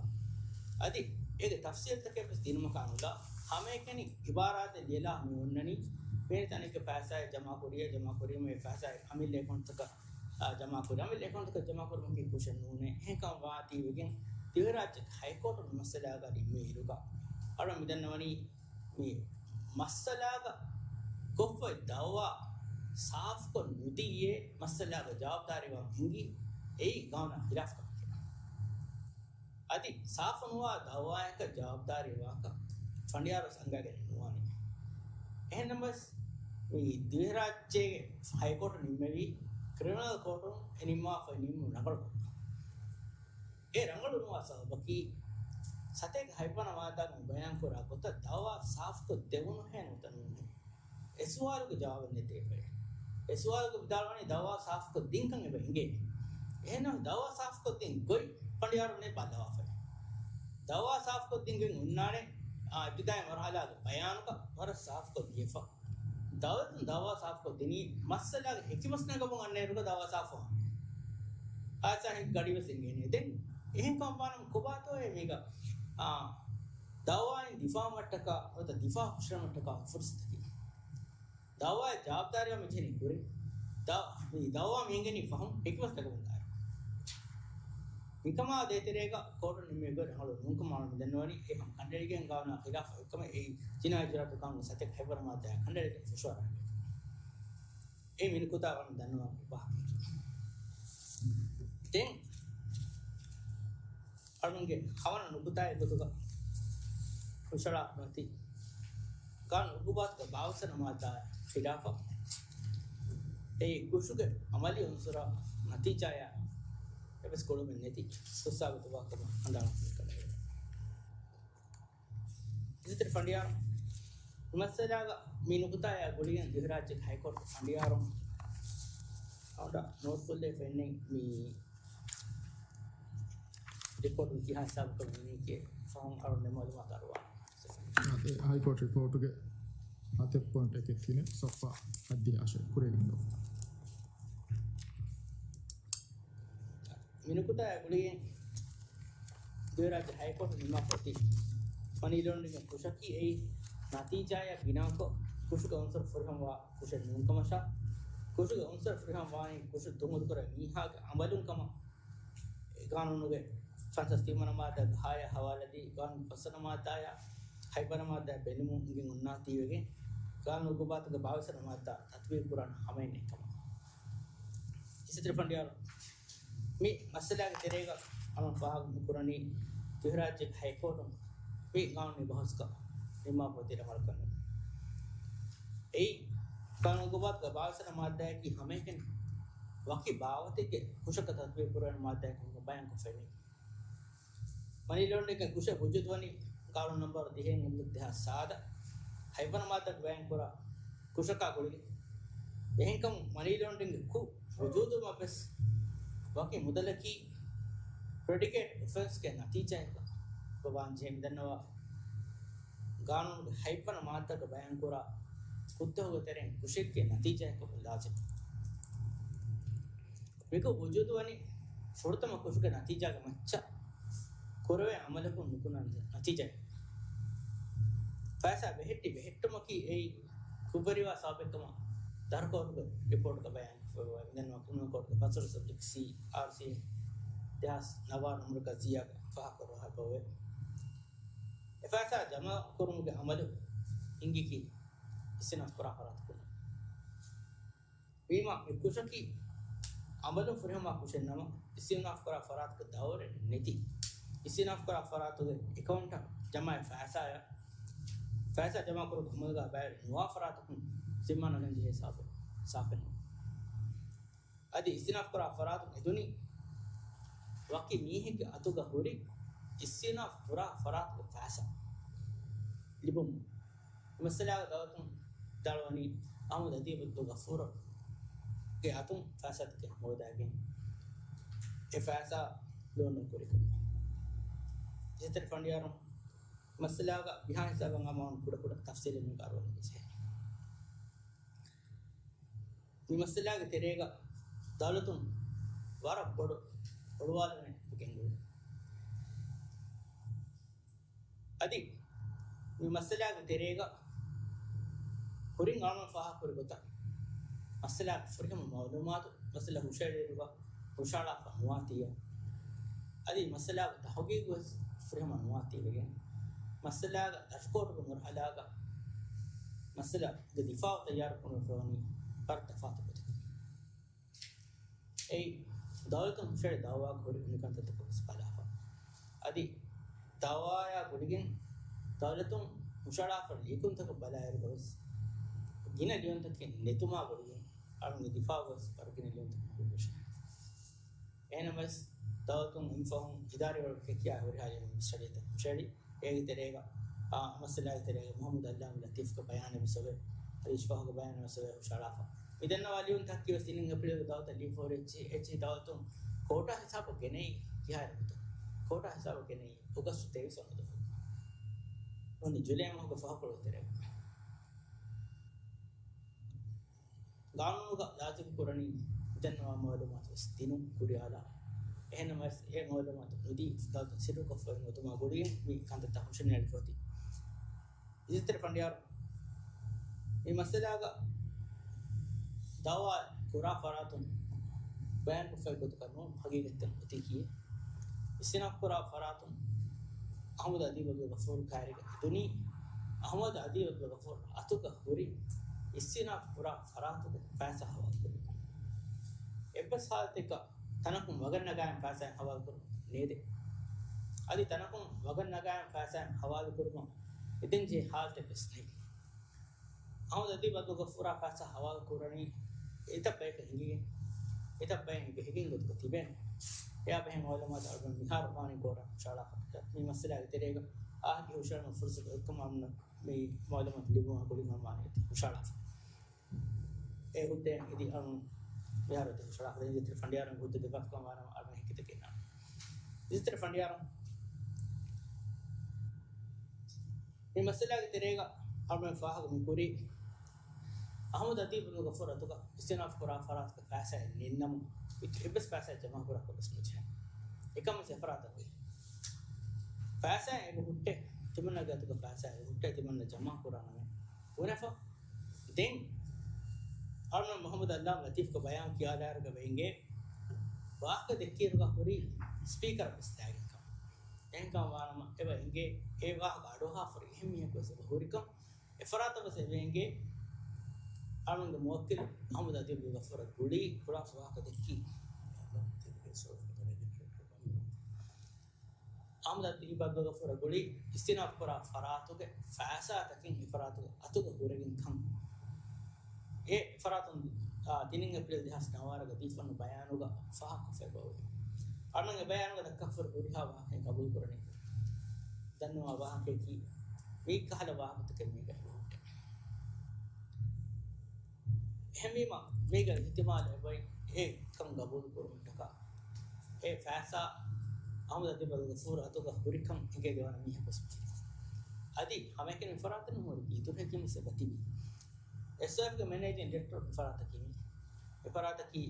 އަދި އޭގެ ތަފްސީލްތަކެއް ވެސް ދިނުމަކާ ނުލާ، ހަމައެކަނި އިބާރާތެއް ލިޔެލާ މި އޮންނަނީ، މި ތަނެއްގެ ފައިސާއެއް ޖަމާކުރިޔޭ، ޖަމާކުރީމަ އެ ފައިސާއެއް އަމިއްލަ އެކައުންޓްތަކަށް އާ، ޖަމާކުރި. އަމިއްލަ އެކައުންޓަކަށް ޖަމާކުރުމަކީ ކުށެއް ނޫނޭ. އެހެންކަމަށް ވާތީވެގެން ދިވެހިރާއްޖެ ހައިކޯޓު މި މައްސަލާގަ ނިންމި އިރުގަ އަޅުން މިދަންނަވަނީ މި މައްސަލާގަ ކޮށްފައި ދައުވާ ސާފުކޮށް ނުދިއްޔޭ މައްސަލާގަ ޖަވާބުދާރީވާން ހިނގީ އެއީ ގާނޫނާ ޚިލާފް ކަމެކޭ. އަދި ސާފުނުވާ ދައުވާއަކަށް ޖަވާބުދާރީ ވާކަށް ފަނޑިޔާރުވެސް އަންގައިގެން ނުވާނެ. އެހެންނަމަވެސް، މި ދިވެހިރާއްޖޭގެ ހައިކޯޓު ނިންމެވީ ކްރިމިނަލް ކޯޓުން އެ ނިންމާފައި ނިންމުން ރަނގަޅުކޮށް. އެ ރަނގަޅު ނުވާ ސަބަބަކީ، ސަތޭކަ ހަތްވަނަ މާއްދާގަ ބަޔާންކުރާ ގޮތަށް ދައުވާ ސާފުކޮށް ދެވުނުހޭ ނުވަތަ ނޫނޭ. އެ ސުވާލުގެ ޖަވާބެއް ނެތޭފައި. އެ ސުވާލުގެ ވިދާޅުވަނީ ދައުވާ ސާފުކޮށް ދިންކަން އެބަ އިނގޭ. އެހެންނަމަ ދައުވާ ސާފުކޮށް ދިން ގޮތް ފަނޑިޔާރުންނޭ ބައްލަވާފައި. ދައުވާ ސާފުކޮށް ދިން ގޮތް އޮންނާނެ، އާ، އިބްތިދާއީ މަރުހަލާގެ ބަޔާނުގަ ވަރަށް ސާފުކޮށް ލިޔެފަ. ދައުލަތުން ދައުވާ ސާފުކޮށް ދިނީ މައްސަލާގެ ހެކިވެސް ނަގަމުން އަންނައިރުގަ ދައުވާ ސާފުވާނެ. ހާދިސާ ހެކި ގަޑިވެސް އިނގޭނެ. ދެން އެހެން ކަމަށް ވާނަމަ ކޮބާތޯއޭ މީގަ، އާ، ދައުވާއިން ދިފާއުވުމަށްޓަކާ ނުވަތަ ދިފާއު ހުށަހެޅުމަށްޓަކާ ފުރުސަތަކީ؟ ދައުވާއަށް ޖަވާބުދާރީވާން މިޖެހެނީ ކުރިން. ދަ-، މި ދައުވާ މި އެނގެނީ ފަހުން ހެކިވެސް ނަގަމުން ދާއިރު. މިކަމާ ދޭތެރޭގަ ކޯޓުން ނިންމި ގޮތް ރަނގަޅު ނޫންކަމަށް އަޅުން މި ދަންނަވަނީ. އެ ހަމަ ކަނޑައެޅިގެން ގާނޫނާ ޚިލާފަށް އޮތްކަމަށް އެއީ ޖިނާއީ އިޖުރާއަތު ގާނޫނުގެ ސަތޭކަ ހަތްވަނަ މާއްދާއާ ކަނޑައެޅިގެން ފުށުއަރާ ގޮތް. އެ މިނުކުތާ އަޅުން ދަންނަވާ ވާހަކައެއް. ދެން އަޅުންގެ ހަވަނަ ނުކުތާއެއް ގޮތުގަ ހުށަޅާ މަތި ގާނޫނު އުގުބާތުގެ ބާވީސް ވަނަ މާއްދާއާ ޚިލާފަށް އެއީ ކުށުގެ އަމަލީ އުންސުރާ ނަތީޖާއާ އެއްވެސް ގުޅުމެއް ނެތި ކުށްސާބިތުވާ ކަމަށް ހަނދާން ކުރި ކަނޑައެޅި. އިސްތިރި ފަނޑިޔާރު މައްސަލާގަ މި ނުކުތާއާ ގުޅިގެން ދިވެހިރާއްޖޭގެ ހައިކޯޓު ފަނޑިޔާރު އަޅުގަނޑަށް ނޯޓްކޮށްލައިފަ އިންނެވި މި ރިޕޯޓުން ކިހާ ހިސާބަކަށް މިނީކޭ ފަހުން އަޅުގަނޑު މައުލޫމާތު އަރުވާނެ. އާ، އެ ހައިކޯޓް ރިޕޯޓުގެ ހަތެއް ޕޮއިންޓް އެކެއް ތިނެއް ސޮފާ ހައްދިހާ އަށެއް ކުރިއަށް ގެންދަވާ. މި ނުކުތާއާ ގުޅިގެން ދިވެހިރާއްޖެ ހައިކޯޓު ނިންމާފަ އޮތީ މަނީ ލޯންޑްރިންގ ކުށަކީ އެއީ ނަތީޖާއާ ބިނާކޮށް ކުށުގެ އުންސުރު ފުރިހަމަވާ ކުށެއް ނޫންކަމަށާ، ކުށުގެ އުންސުރު ފުރިހަމަވާނީ ކުށު ތުހުމަތުކުރާ މީހާގެ އަމަލުން ކަމަށް ގާނޫނުގެ ފަންސާސް ތިން ވަނަ މާއްދާގެ ހާޔާ ހަވާލަދީ، ގާނޫނުގެ ފަސް ވަނަ މާއްދާއާ ހަތް ވަނަ މާއްދާ ބެލުމުން އިނގެން އޮންނާތީވެގެން، ގާނޫނު އުގުބާތުގެ ބާވީސް ވަނަ މާއްދާ ތަތްބީގު ކުރާނެ ހަމައެއް ނެތްކަމަށް. އިސްތިރި ފަނޑިޔާރު މި މައްސަލާގެ ތެރޭގަ އަޅުން ފާހަގަ ކުރަނީ ދިވެހިރާއްޖޭގެ ހައިކޯޓުން މި ގާނޫނީ ބަހުސްގަ ނިންމާފަ އޮތީ ރަނގަޅަކަށް ނޫން. އެއީ، ގާނޫނު އުގުބާތުގެ ބާވީސް ވަނަ މާއްދާއަކީ ހަމައެކަނި ވަކި ބާވަތެއްގެ ކުށަކަށް ތަތްބީގު ކުރެވޭނެ މާއްދާއެއް ކަމުގަ ބަޔާންކޮށްފައިވޭ. މަނީ ލޯންޑްރިންގ ކުށެއް ވުޖޫދުވަނީ ގާނޫނު ނަންބަރު ދިހައެއް އިނގިލި ދެހާސް ސާދަ ހަތް ވަނަ މާއްދާގަ ބަޔާންކުރާ ކުށަކާ ގުޅިގެން. އެހެންކަމުން މަނީ ލޯންޑްރިންގ ކުށް ވުޖޫދުވުމަށްވެސް ވަކި މުދަލަކީ ޕްރެޑިކޭޓް އޮފެންސްގެ ނަތީޖާއެއްގަ ވާން ޖެހޭ މިދަންނަވާ. ގާނޫނުގެ ހަތްވަނަ މާއްދާގަ ބަޔާންކުރާ ކުށްތަކުގެ ތެރެއިން ކުށެއްގެ ނަތީޖާއަކަށް ލާޒިމް. މިކުށް ވުޖޫދުވަނީ ފުރަތަމަ ކުށުގެ ނަތީޖާގެ މައްޗަށް ކުރެވޭ ޢަމަލަކުން ނުކުންނަ ނަތީޖާއެއް. ފައިސާ ބެހެއްޓި ބެހެއްޓުމަކީ އެއީ ކުށްވެރިވާ ސަބަބެއްކަމަށް ދަރުކޯޓުގެ ރިޕޯޓްގަ ބަޔާން ކުރެވޭ. މިދަންނަވާ ކްރިމިނަލް ކޯޑްގެ ފަސްވަނަ ސަބްޖެކްޓް ސީއާރްސީ ދެހާސް ނަވާ ނަންބަރުގަ ސީއާ ފާހަގަކުރައްވާފައިވޭ. އެ ފައިސާ ޖަމާކުރުމުގެ ޢަމަލު ހިނގިކީ އިސްތިނާފުކުރާ ފަރާތަކުން. ވީމާ، މި ކުށަކީ ޢަމަލުން ފުރިހަމަ ކުށެއް ނަމަ، އިސްތިނާފުކުރާ ފަރާތުގެ ދައުރެއް ނެތި، އިސްތިނާފުކުރާ ފަރާތުގެ އެކައުންޓަށް ޖަމާވި ފައިސާއަށް، ފައިސާ ޖަމާކުރުމުގެ ޢަމަލުގަ ބައިވެރި ނުވާ ފަރާތަކުން ޒިންމާ ނަގަން ޖެހޭ ހިސާބެއް ސާފެއް ނޫން. އަދި އިސްތިނާފުކުރާ ފަރާތުން އެދުނީ ވަކި މީހެއްގެ އަތުގަ ހުރި އިސްތިނާފު ކުރާ ފަރާތުގެ ފައިސާ ލިބުމުން. މައްސަލާގެ ދައުލަތުން ދަޅުވަނީ އަޙްމަދު އަދީބް އަބްދުލްޣަފޫރުގެ އަތުން ފައިސާތަކެއް ހޯދައިގެން، އެ ފައިސާ ލޯން ކުރިކޮށް. އިއްޒަތްތެރި ފަނޑިޔާރުން މައްސަލާގަ ބިހާ ހިސާބަށް އަމާން ކުޑަކުޑަ ތަފްސީލެއް މި ކަރުވަނީ ޖެހޭ. މި މައްސަލާގެ ތެރޭގަ ދައުލަތުން ވަރަށް ބޮޑު އޮޅުވާލަނެއް ގެންގުޅޭ. އަދި މި މައްސަލާގެ ތެރޭގަ ކުރިން އަޅުގަނޑު ފާހަގަކުރި ގޮތަށް، މައްސަލާގެ ފުރިހަމަ މައުލޫމާތު މައްސަލަ ހުށައެޅިއިރުގަ ހުށައަޅާފަ ނުވާތީއެއް. އަދި މައްސަލާގެ ތަހުގީގު ވެސް ފުރިހަމަ ނުވާތީވެގެން، މައްސަލާގެ ދަށުކޯޓުގެ މަރުހަލާގަ މައްސަލާގެ ދިފާޢު ތައްޔާރުކުރުމަށް ފަވަނީ ވަރަށް ތަފާތު ގޮތަކަށް. އެއީ، ދައުލަތުން ހުށައެޅި ދައުވާގަ ހުރި އުނިކަންތައްތަކަށް ވެސް ބަލާފަ. އަދި ދައުވާޔާ ގުޅިގެން ދައުލަތުން ހުށައަޅާފަ ލިޔެކުންތަކަށް ބަލާއިރުގަ ވެސް ގިނަ ލިޔުންތަކެއް ނެތުމާ ގުޅިގެން އަޅުގަނޑު ދިފާޢުގަ ވެސް ވަރަށް ގިނަ ލިޔުންތަކެއް ހުރި ވެށެވެ. އެހެނަމަވެސް، ދައުލަތުން އެމިފަހުން އިދާރީ ވަރުގެ ކެކިޔާ ހުރިހާ ލިޔުން މިސްރަލިއަތަށް ހުށައެޅި. އޭގެ ތެރޭގަ، އާ، މައްސަލާގެ ތެރޭގަ މުޙައްމަދު އައްލާމް ލަތީފްގެ ބަޔާނެއް ވެސް އޮވޭ. އަދި އިޝްފާހުގެ ބަޔާނެއް ވެސް އޮވޭ ހުށައަޅާފަ. މިދަންނަވާ ލިޔުންތަކަކީ ވެސް ތިނިން އޭޕްރީލްގެ ދައުލަތަށް ލިޔެފަ ހުރި އެއްޗިހި، އެއްޗިހި ދައުލަތުން ކޯޓާ ހިސާބަށް ގެނައީ ކިހާއިރަކުތޯ؟ ކޯޓާ ހިސާބަށް ގެނައީ އޮގަސްޓު ތޭވީސް ވަނަ ދުވަހު. ނޫނީ ޖުލައި މަހުގެ ފަހުކޮޅު ތެރޭގަ. ގާނޫނުގަ ލާޒިމް ކުރަނީ މިދަންނަވާ މައުލޫމާތު ވެސް ދިނުން ކުރިއަރާ. އެހެނަމަވެސް، އެ މައުލޫމާތު ނުދީ ދައުލަތުން ސިއްރުކޮށްފަ އޮތުމާ ގުޅިގެން މި ކަންތައްތައް ހުށަނިޔާ ލިޔެފަ އޮތީ. އިއްޒަތްތެރި ފަނޑިޔާރު، މި މައްސަލާގަ ދައުވާ ކުރާ ފަރާތުން ބަޔާންކޮށްފައި ގޮތަކަށް ނޫން، ހަގީގަތްތައް އޮތީ ކީއް؟ އިސްތިނާފް ކުރާ ފަރާތުން އަޙްމަދު އަދީބް އަބްދުލްޣަފޫރު ކައިރިގަ އެދުނީ، އަޙްމަދު އަދީބް އަބްދުލްޣަފޫރު އަތުގަ ހުރި އިސްތިނާފް ކުރާ ފަރާތުގެ ފައިސާ ހަވާލުކުރުން. އެއްވެސް ހާލަތެއްގަ ތަނަކުން ވަގަށް ނަގާއިން ފައިސާއެއް ހަވާލުކުރުން ނޭދޭ. އަދި ތަނަކުން ވަގަށް ނަގާއިން ފައިސާއެއް ހަވާލުކުރުމަށް އެދެން ޖެހޭ ހާލަތެއް ވެސް ނެތް. އަޙްމަދު އަދީބް އަބްދުލްޣަފޫރާ ފައިސާ ހަވާލު ކުރަނީ އެތައް ބަޔަކަށް ހިނގިގެން، އެތައް ބައެއް އެނގިގެން ގޮތުގަ ތިބޭނެ. އެއާ ބެހޭ މައުލޫމާތު އަޅުގަނޑު މިހާރު ވާނީ ކޯޓަށް ހުށައަޅާފަ. މި މައްސަލާގެ ތެރޭގަ އާ ހުށައެޅުމަށް ފުރުސަތު އޮތްކަމަށް އަމްނަ މި މައުލޫމާތު ލިބުމާ ގުޅިގެން ވާނީ އެތި ހުށައަޅާފަ. އެ ހުއްދައިން އިދި އަޅުން މިހާރު އެތި ހުށައަޅާފަ. އިއްޒަތްތެރި ފަނޑިޔާރުން ހުއްދަ ދެބައްކަމަށް ވާނަމަ އަޅުގަނޑު ހިކިތަކެއް ނާންނަ. އިއްޒަތްތެރި ފަނޑިޔާރުން މި މައްސަލާގެ ތެރޭގަ އަޅުގަނޑު ފާހަގަ މި ކުރީ، އަޙްމަދު އަދީބް އަބްދުލްޣަފޫރު އަތުގަ އިސްތިނާފް ކުރާ ފަރާތުގެ ފައިސާއެއް ނެތްނަމަ، އެއްވެސް ފައިސާއެއް ޖަމާކުރާކަށް ވެސް ނުޖެހޭ. އެކަމަށް އެފަރާތަށް އޮތް ފައިސާއެއް އެބަ ހުއްޓޭ، ތިމަންނަގެ އަތުގަ ފައިސާއެއް އެބަ ހުއްޓޭ، ތިމަންނަ ޖަމާކުރާނަމޭ. ބުނެފަ. ދެން އަޅުގަނޑު މުޙައްމަދު އައްލާމް ލަތީފްގެ ބަޔާން ކިޔާލާއިރުގަ އެބަ އެނގޭ، ވާހަކަ ދެއްކިއިރުގަ ހުރީ ސްޕީކަރަށް ވެސް ލާގިންކަން. އެހެންކަމަށް ވާނަމަ އެބަ އެނގޭ، އެ ވާހަކަ އަޑުއަހާފަ ހުރި އެހެން މީހަކު ވެސް އެބަ ހުރިކަން. އެފަރާތަށް ވެސް އެބަ އެނގޭ، އަޅުގަނޑުގެ މުވައްކިލު އަޙްމަދު އަދީބް އަބްދުލްޣަފޫރަށް ގުޅީ ކުރާ ވާހަކަ ދެއްކީ. އަޙްމަދު އަދީބް އަބްދުލްޣަފޫރަށް ގުޅީ އިސްތިނާފް ކުރާ ފަރާތުގެ ފައިސާތަކެއް އެފަރާތުގެ އަތުގަ ހުރެގެން ކަން. އެ ފަރާތުން، އާ، ތިނިން އޭޕްރީލް ދެހާސް ނަވާރަގަ ދީފަ އޮންނަ ބަޔާނުގަ ފާހަގަކޮށްފައި އޮވޭ. އަޅުގަނޑު އެ ބަޔާނުގަ ދައްކާފަ ހުރި ހުރިހާ ވާހަކައެއް ގަބޫލު ކުރަނީ. ދަންނަވާ ވާހަކައަކީ މި ކަހަލަ ވާހަކަތަކެއް މީގަ ހުއްޓޭ. އެހެންވީމަ، މީގަ އިޙްތިމާލު އެބައޮތް އެ ކަން ގަބޫލު ކުރުމަށްޓަކާ، އެ ފައިސާ އަޙްމަދު އަދީބް އަބްދުލްޣަފޫރު އަތުގަ ހުރިކަން އެނގޭ ދެވަނަ މީހަކު ވެސް މި. އަދި ހަމައެކަނި އެފަރާތުން ހުރި އިތުރު ހެކިން ވެސް އެބަތިބި. އެސްއޯއެފްގެ މެނޭޖިން ޑިރެކްޓަރ އެފަރާތަކީ މި. އެފަރާތަކީ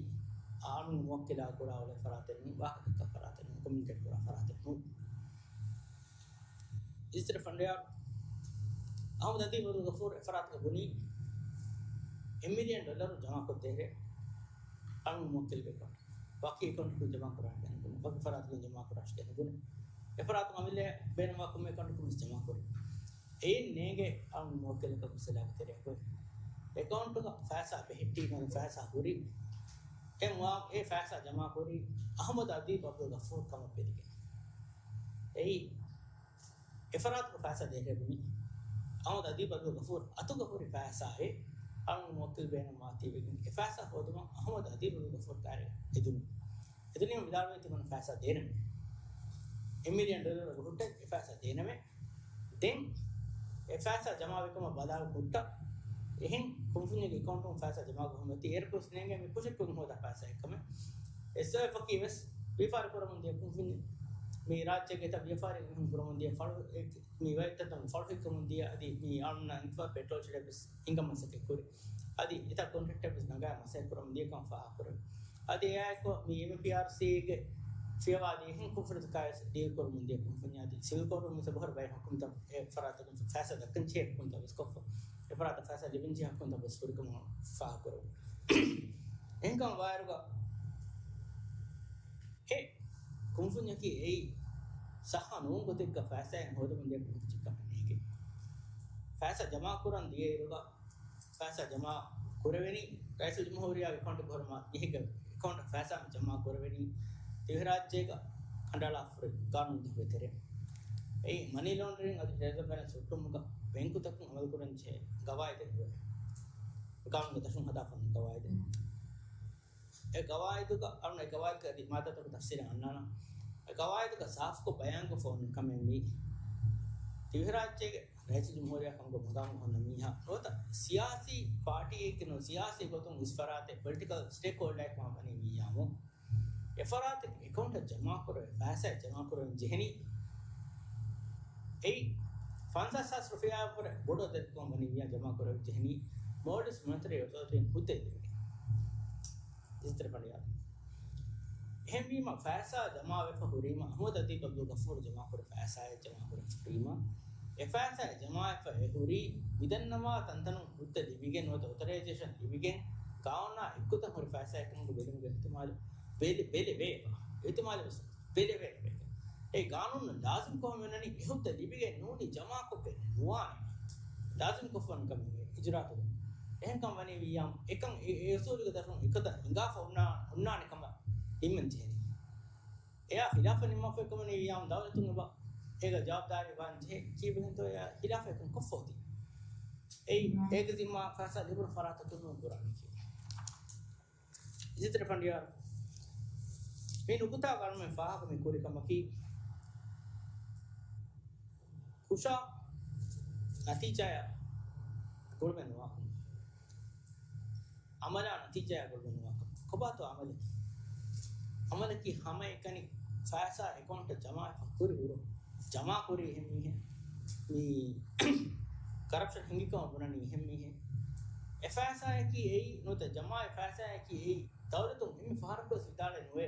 އާންމު މުވައްކިލާ ކުރާ އުޅޭ ފަރާތެއް ނޫން، ވާހަކަ ދައްކާ ފަރާތެއް ނޫން، ކޮމިއުނިކޭޓް ކުރާ ފަރާތެއް ނޫން. އިޒްތެރެ ފަނޑިޔާރު އަހުމަދު އަދީބް އަބްދުލް ޣަފޫރު އެފަރާތުގަ ބުނީ، އެއް މިލިއަން ޑޮލަރު ޖަމާކޮށްދޭހޭ އަޅުގަނޑު މުވައްކިލުގެ އެކައުންޓް. ވަކި އެކައުންޓަކުން ޖަމާކުރާނެ ގެންގުނެ، ވަކި ފަރާތަކުން ޖަމާކުރާށޭ ގެންގުނެ. އެފަރާތުން އަމިއްލަ ބޭނުންވާ ކޮންމެ އެކައުންޓަކުން ވެސް ޖަމާކުރޭ. އެއިން ނޭނގޭ އަޅުގަނޑު މުވައްކިލަކަށް މައްސަލައެއް ތެރެއަކު. އެކައުންޓުގަ ފައިސާ ބެހެއްޓީ ނޫން، ފައިސާ ހުރީ. އެ މުވާ-، އެ ފައިސާ ޖަމާކުރީ އަހުމަދު އަދީބް އަބްދުލް ޣަފޫރު ކަމަށް ވެދިގެން. އެއީ އެފަރާތުގެ ފައިސާ ދޭހޭ ބުނީ. އަހުމަދު އަދީބް އަބްދުލް ޣަފޫރު އަތުގަ ހުރި ފައިސާއެއް އަޅުގަނޑު މުވައްކިލް ބޭނުންވާތީވެގެން އެ ފައިސާ ހޯދުމަށް އަހުމަދު އަދީބް އަބްދުލް ޣަފޫރު ކާރި އެދުނު. އެދުނީމަ ވިދާޅުވެ ތިމަން ފައިސާ ދޭނަމޭ. އެއް މިލިއަން ޑޮލަރު ހުއްޓަ އެ ފައިސާ ދޭނަމޭ. ދެން އެ ފައިސާ ޖަމާވިކަމަށް ބަލާ ހުއްޓަ އެހެން ކުންފުންޏެއްގެ އެކައުންޓުން ފައިސާ ޖަމާކޮށް ހުންނަތީ އޭރުކޮށް ނޭނގެ މި ކުށެއްކޮށް ހޯދާ ފައިސާއެއްކަމެއް. އެސްއޯއެފްއަކީ ވެސް ވިޔަފާރި ކުރަމުން ދިޔަ ކުންފުންޏެއް. މި ރާއްޖޭގެ ތަ ވިޔަފާރި މީހުން ކުރަމުން ދިޔަ ފަޅު އެ-، މި ވައްތަތަން ފަޅު ހިއްކަމުން ދިޔަ އަދި މި އަޅުންނާ އިންތިފާ ޕެޓްރޯލް ޝެޑެއް ވެސް ހިންގަން މަސައްކަތް ކުރި. އަދި އެތައް ކޮންޓްރެކްޓެއް ވެސް ނަގާ މަސައްކަތް ކުރަމުން ދިޔަ ކަމަށް ފާހަގަކުރެވި. އަދި އެއާއެކު މި އެމްޕީއާރްސީގެ ފިޔަވާދީ އެހެން ކުންފުނިތަކާ ވެސް ޑީލް ކުރަމުން ދިޔަ ކުންފުންޏާ އަދި ސިވިލް ކޯޑުން ވެސް އެބަހުރި ބައެއް ހުކުމްތައް އެ ފަރާތަކުން ފައިސާ ދައްކަން ޖެހޭ ހުކުމްތައް ވެސް ކޮށްފަ. އެ ފަރާތަށް ފައިސާ ލިބެން ޖެހޭ ހުކުމްތައް ވެސް ހުރިކަމަށް ފާހަގަކުރެވި. އެހެންކަމަށް ވާއިރުގަ އެ ކުންފުންޏަކީ އެއީ ސައްހަ ނޫން ގޮތެއްގަ ފައިސާއެއް ހޯދަމުން ދިޔަ ކުންފުންޏެއްކަމަށް ނޭނގެ. ފައިސާ ޖަމާ ކުރަން ދިޔައިރުގަ ފައިސާ ޖަމާ ކުރެވެނީ ރައީސުލްޖުމްހޫރިއްޔާގެ އެކައުންޓްގަ ހުރި މަ-، މީހެއްގެ އެކައުންޓަށް ފައިސާ ޖަމާ ކުރެވެނީ ދިވެހިރާއްޖޭގަ ކަނޑައަޅާފަ ހުރި ގާނޫނުތަކުގެ ތެރޭ. އެއީ މަނީ ލޯންޑަރިން އަދި ޓެރަރިޒަމް ފައިނޭންސް ހުއްޓުމުގަ ބެންކުތަކުން އަމަލުކުރަންޖެހޭ ގަވާއިދެއް ނުވޭ. ގާނޫނުގެ ދަށުން ހަދާފަ ހުންނަ ގަވާއިދެއް. އެ ގަވާއިދުގަ އަޅުން އެ ގަވާއިދުގެ އަދި މާއްދާތަކުގެ ތަފްސީލަށް އަންނާނަން. އެ ގަވާއިދުގަ ސާފުކޮށް ބަޔާންކޮށްފަ އޮންނަ ކަމެއް މީ. ދިވެހިރާއްޖޭގެ ރައީސުލްޖުމްހޫރިއްޔާ ކަމުގެ މަގާމުގަ ހުންނަ މީހާ ނުވަތަ ސިޔާސީ ޕާޓީއެއްގެ ނޫން، ސިޔާސީ ގޮތުން އިސް ފަރާތެއް ޕޮލިޓިކަލް ސްޓޭކްހޯލްޑާއެއް ކަމަށް ވަނީ ވިއްޔާމު، އެ ފަރާތެއްގެ އެކައުންޓަށް ޖަމާކުރެވޭ ފައިސާ ޖަމާކުރަން ޖެހެނީ އެއީ ފަންސާސް ހާސް ރުފިޔާއަށްވުރެ ބޮޑު އަދަދެއްކަމަށް ވަނީ ވިއްޔާ ޖަމާކުރެވި ޖެހެނީ މޯލްޑިވްސް މޮނިޓަރީ އޮތޯރިޓީން ހުއްދަ ލިބެނީ. އިޒްތެރެ ފަނޑިޔާރު. އެހެންވީމަ ފައިސާ ޖަމާވެފަ ހުރީމަ އަހުމަދު އަދީބް އަބްދުލް ޣަފޫރު ޖަމާކުރި ފައިސާއެއް ޖަމާކުރެފަ ހުރީމަ އެ ފައިސާ ޖަމާވެފަ އެ ހުރީ މިދަންނަވާ ތަންތަނުން ހުއްދަ ލިބިގެން ނުވަތަ އޮތަރައިޒޭޝަން ލިބިގެން ގާނޫނާ އެއްގޮތަށް ހުރި ފައިސާއެއްކަމުގެ ބެލުމުގެ އިޙްތިމާލު ބެލެ-، ބެލެވޭ. އިޙްތިމާލު ވެސް ބެލެވޭ. އެ ގާނޫނު ލާޒިމްކޮށް މިއޮންނަނީ އެ ހުއްދަ ލިބިގެން ނޫނީ ޖަމާކޮށްގެން ނުވާނެ. ލާޒިމްކޮށްފަ އޮންނަ ކަމެއް އިޖުރާތަކުން. އެހެންކަން ވަނީ ވިއްޔާމު އެކަން އެ-، އެ އުސޫލުގެ ދަށުން އެކަތަ ހިނގާފަ އޮންނާ-، އޮންނާނެ ކަމަށް ނިންމަން ޖެހެނީ. އެއާ ހިލާފަށް ނިންމާފައި ކަމަނީ ވިއްޔާމު ދައުލަތުން އެބަ އޭގަ ޖަވާބުދާރީ ވާން ޖެހޭ ކީއްވެގެންތޯ އެއާ ހިލާފަށް އެކަން ކޮށްފަ އޮތީ. އެއީ އޭގެ ޒިންމާ ފައިސާ ލިބުނު ފަރާތަކުން ނޫން ކުރާނީ ކީއްވެ؟ އިޒްތެރެ ފަނޑިޔާރު. މި ނުކުތާ ގަނޑުމެން ފާހަގަ މި ކުރި ކަމަކީ، ކުށާ ނަތީޖާއާ ގުޅުމެއް ނުވާކަމަށް. އަމަލާ ނަތީޖާއާ ގުޅުމެއް ނުވާކަމަށް. ކޮބާތޯ އަމަލެއް؟ އަމަލަކީ ހަމައެކަނި ފައިސާ އެކައުންޓަށް ޖަމާވެފަ ހުރި ހުރު-، ޖަމާކުރީ އެހެން މީހެއް. މި ކަރަޕްޝަން ހިނގިކަމަށް ބުނަނީ އެހެން މީހެއް. އެ ފައިސާއަކީ އެއީ ނުވަތަ ޖަމާވި ފައިސާއަކީ އެއީ ދައުލަތުން އެންމެ ފަހަރަކުވެސް ވިދާޅެއް ނުވޭ.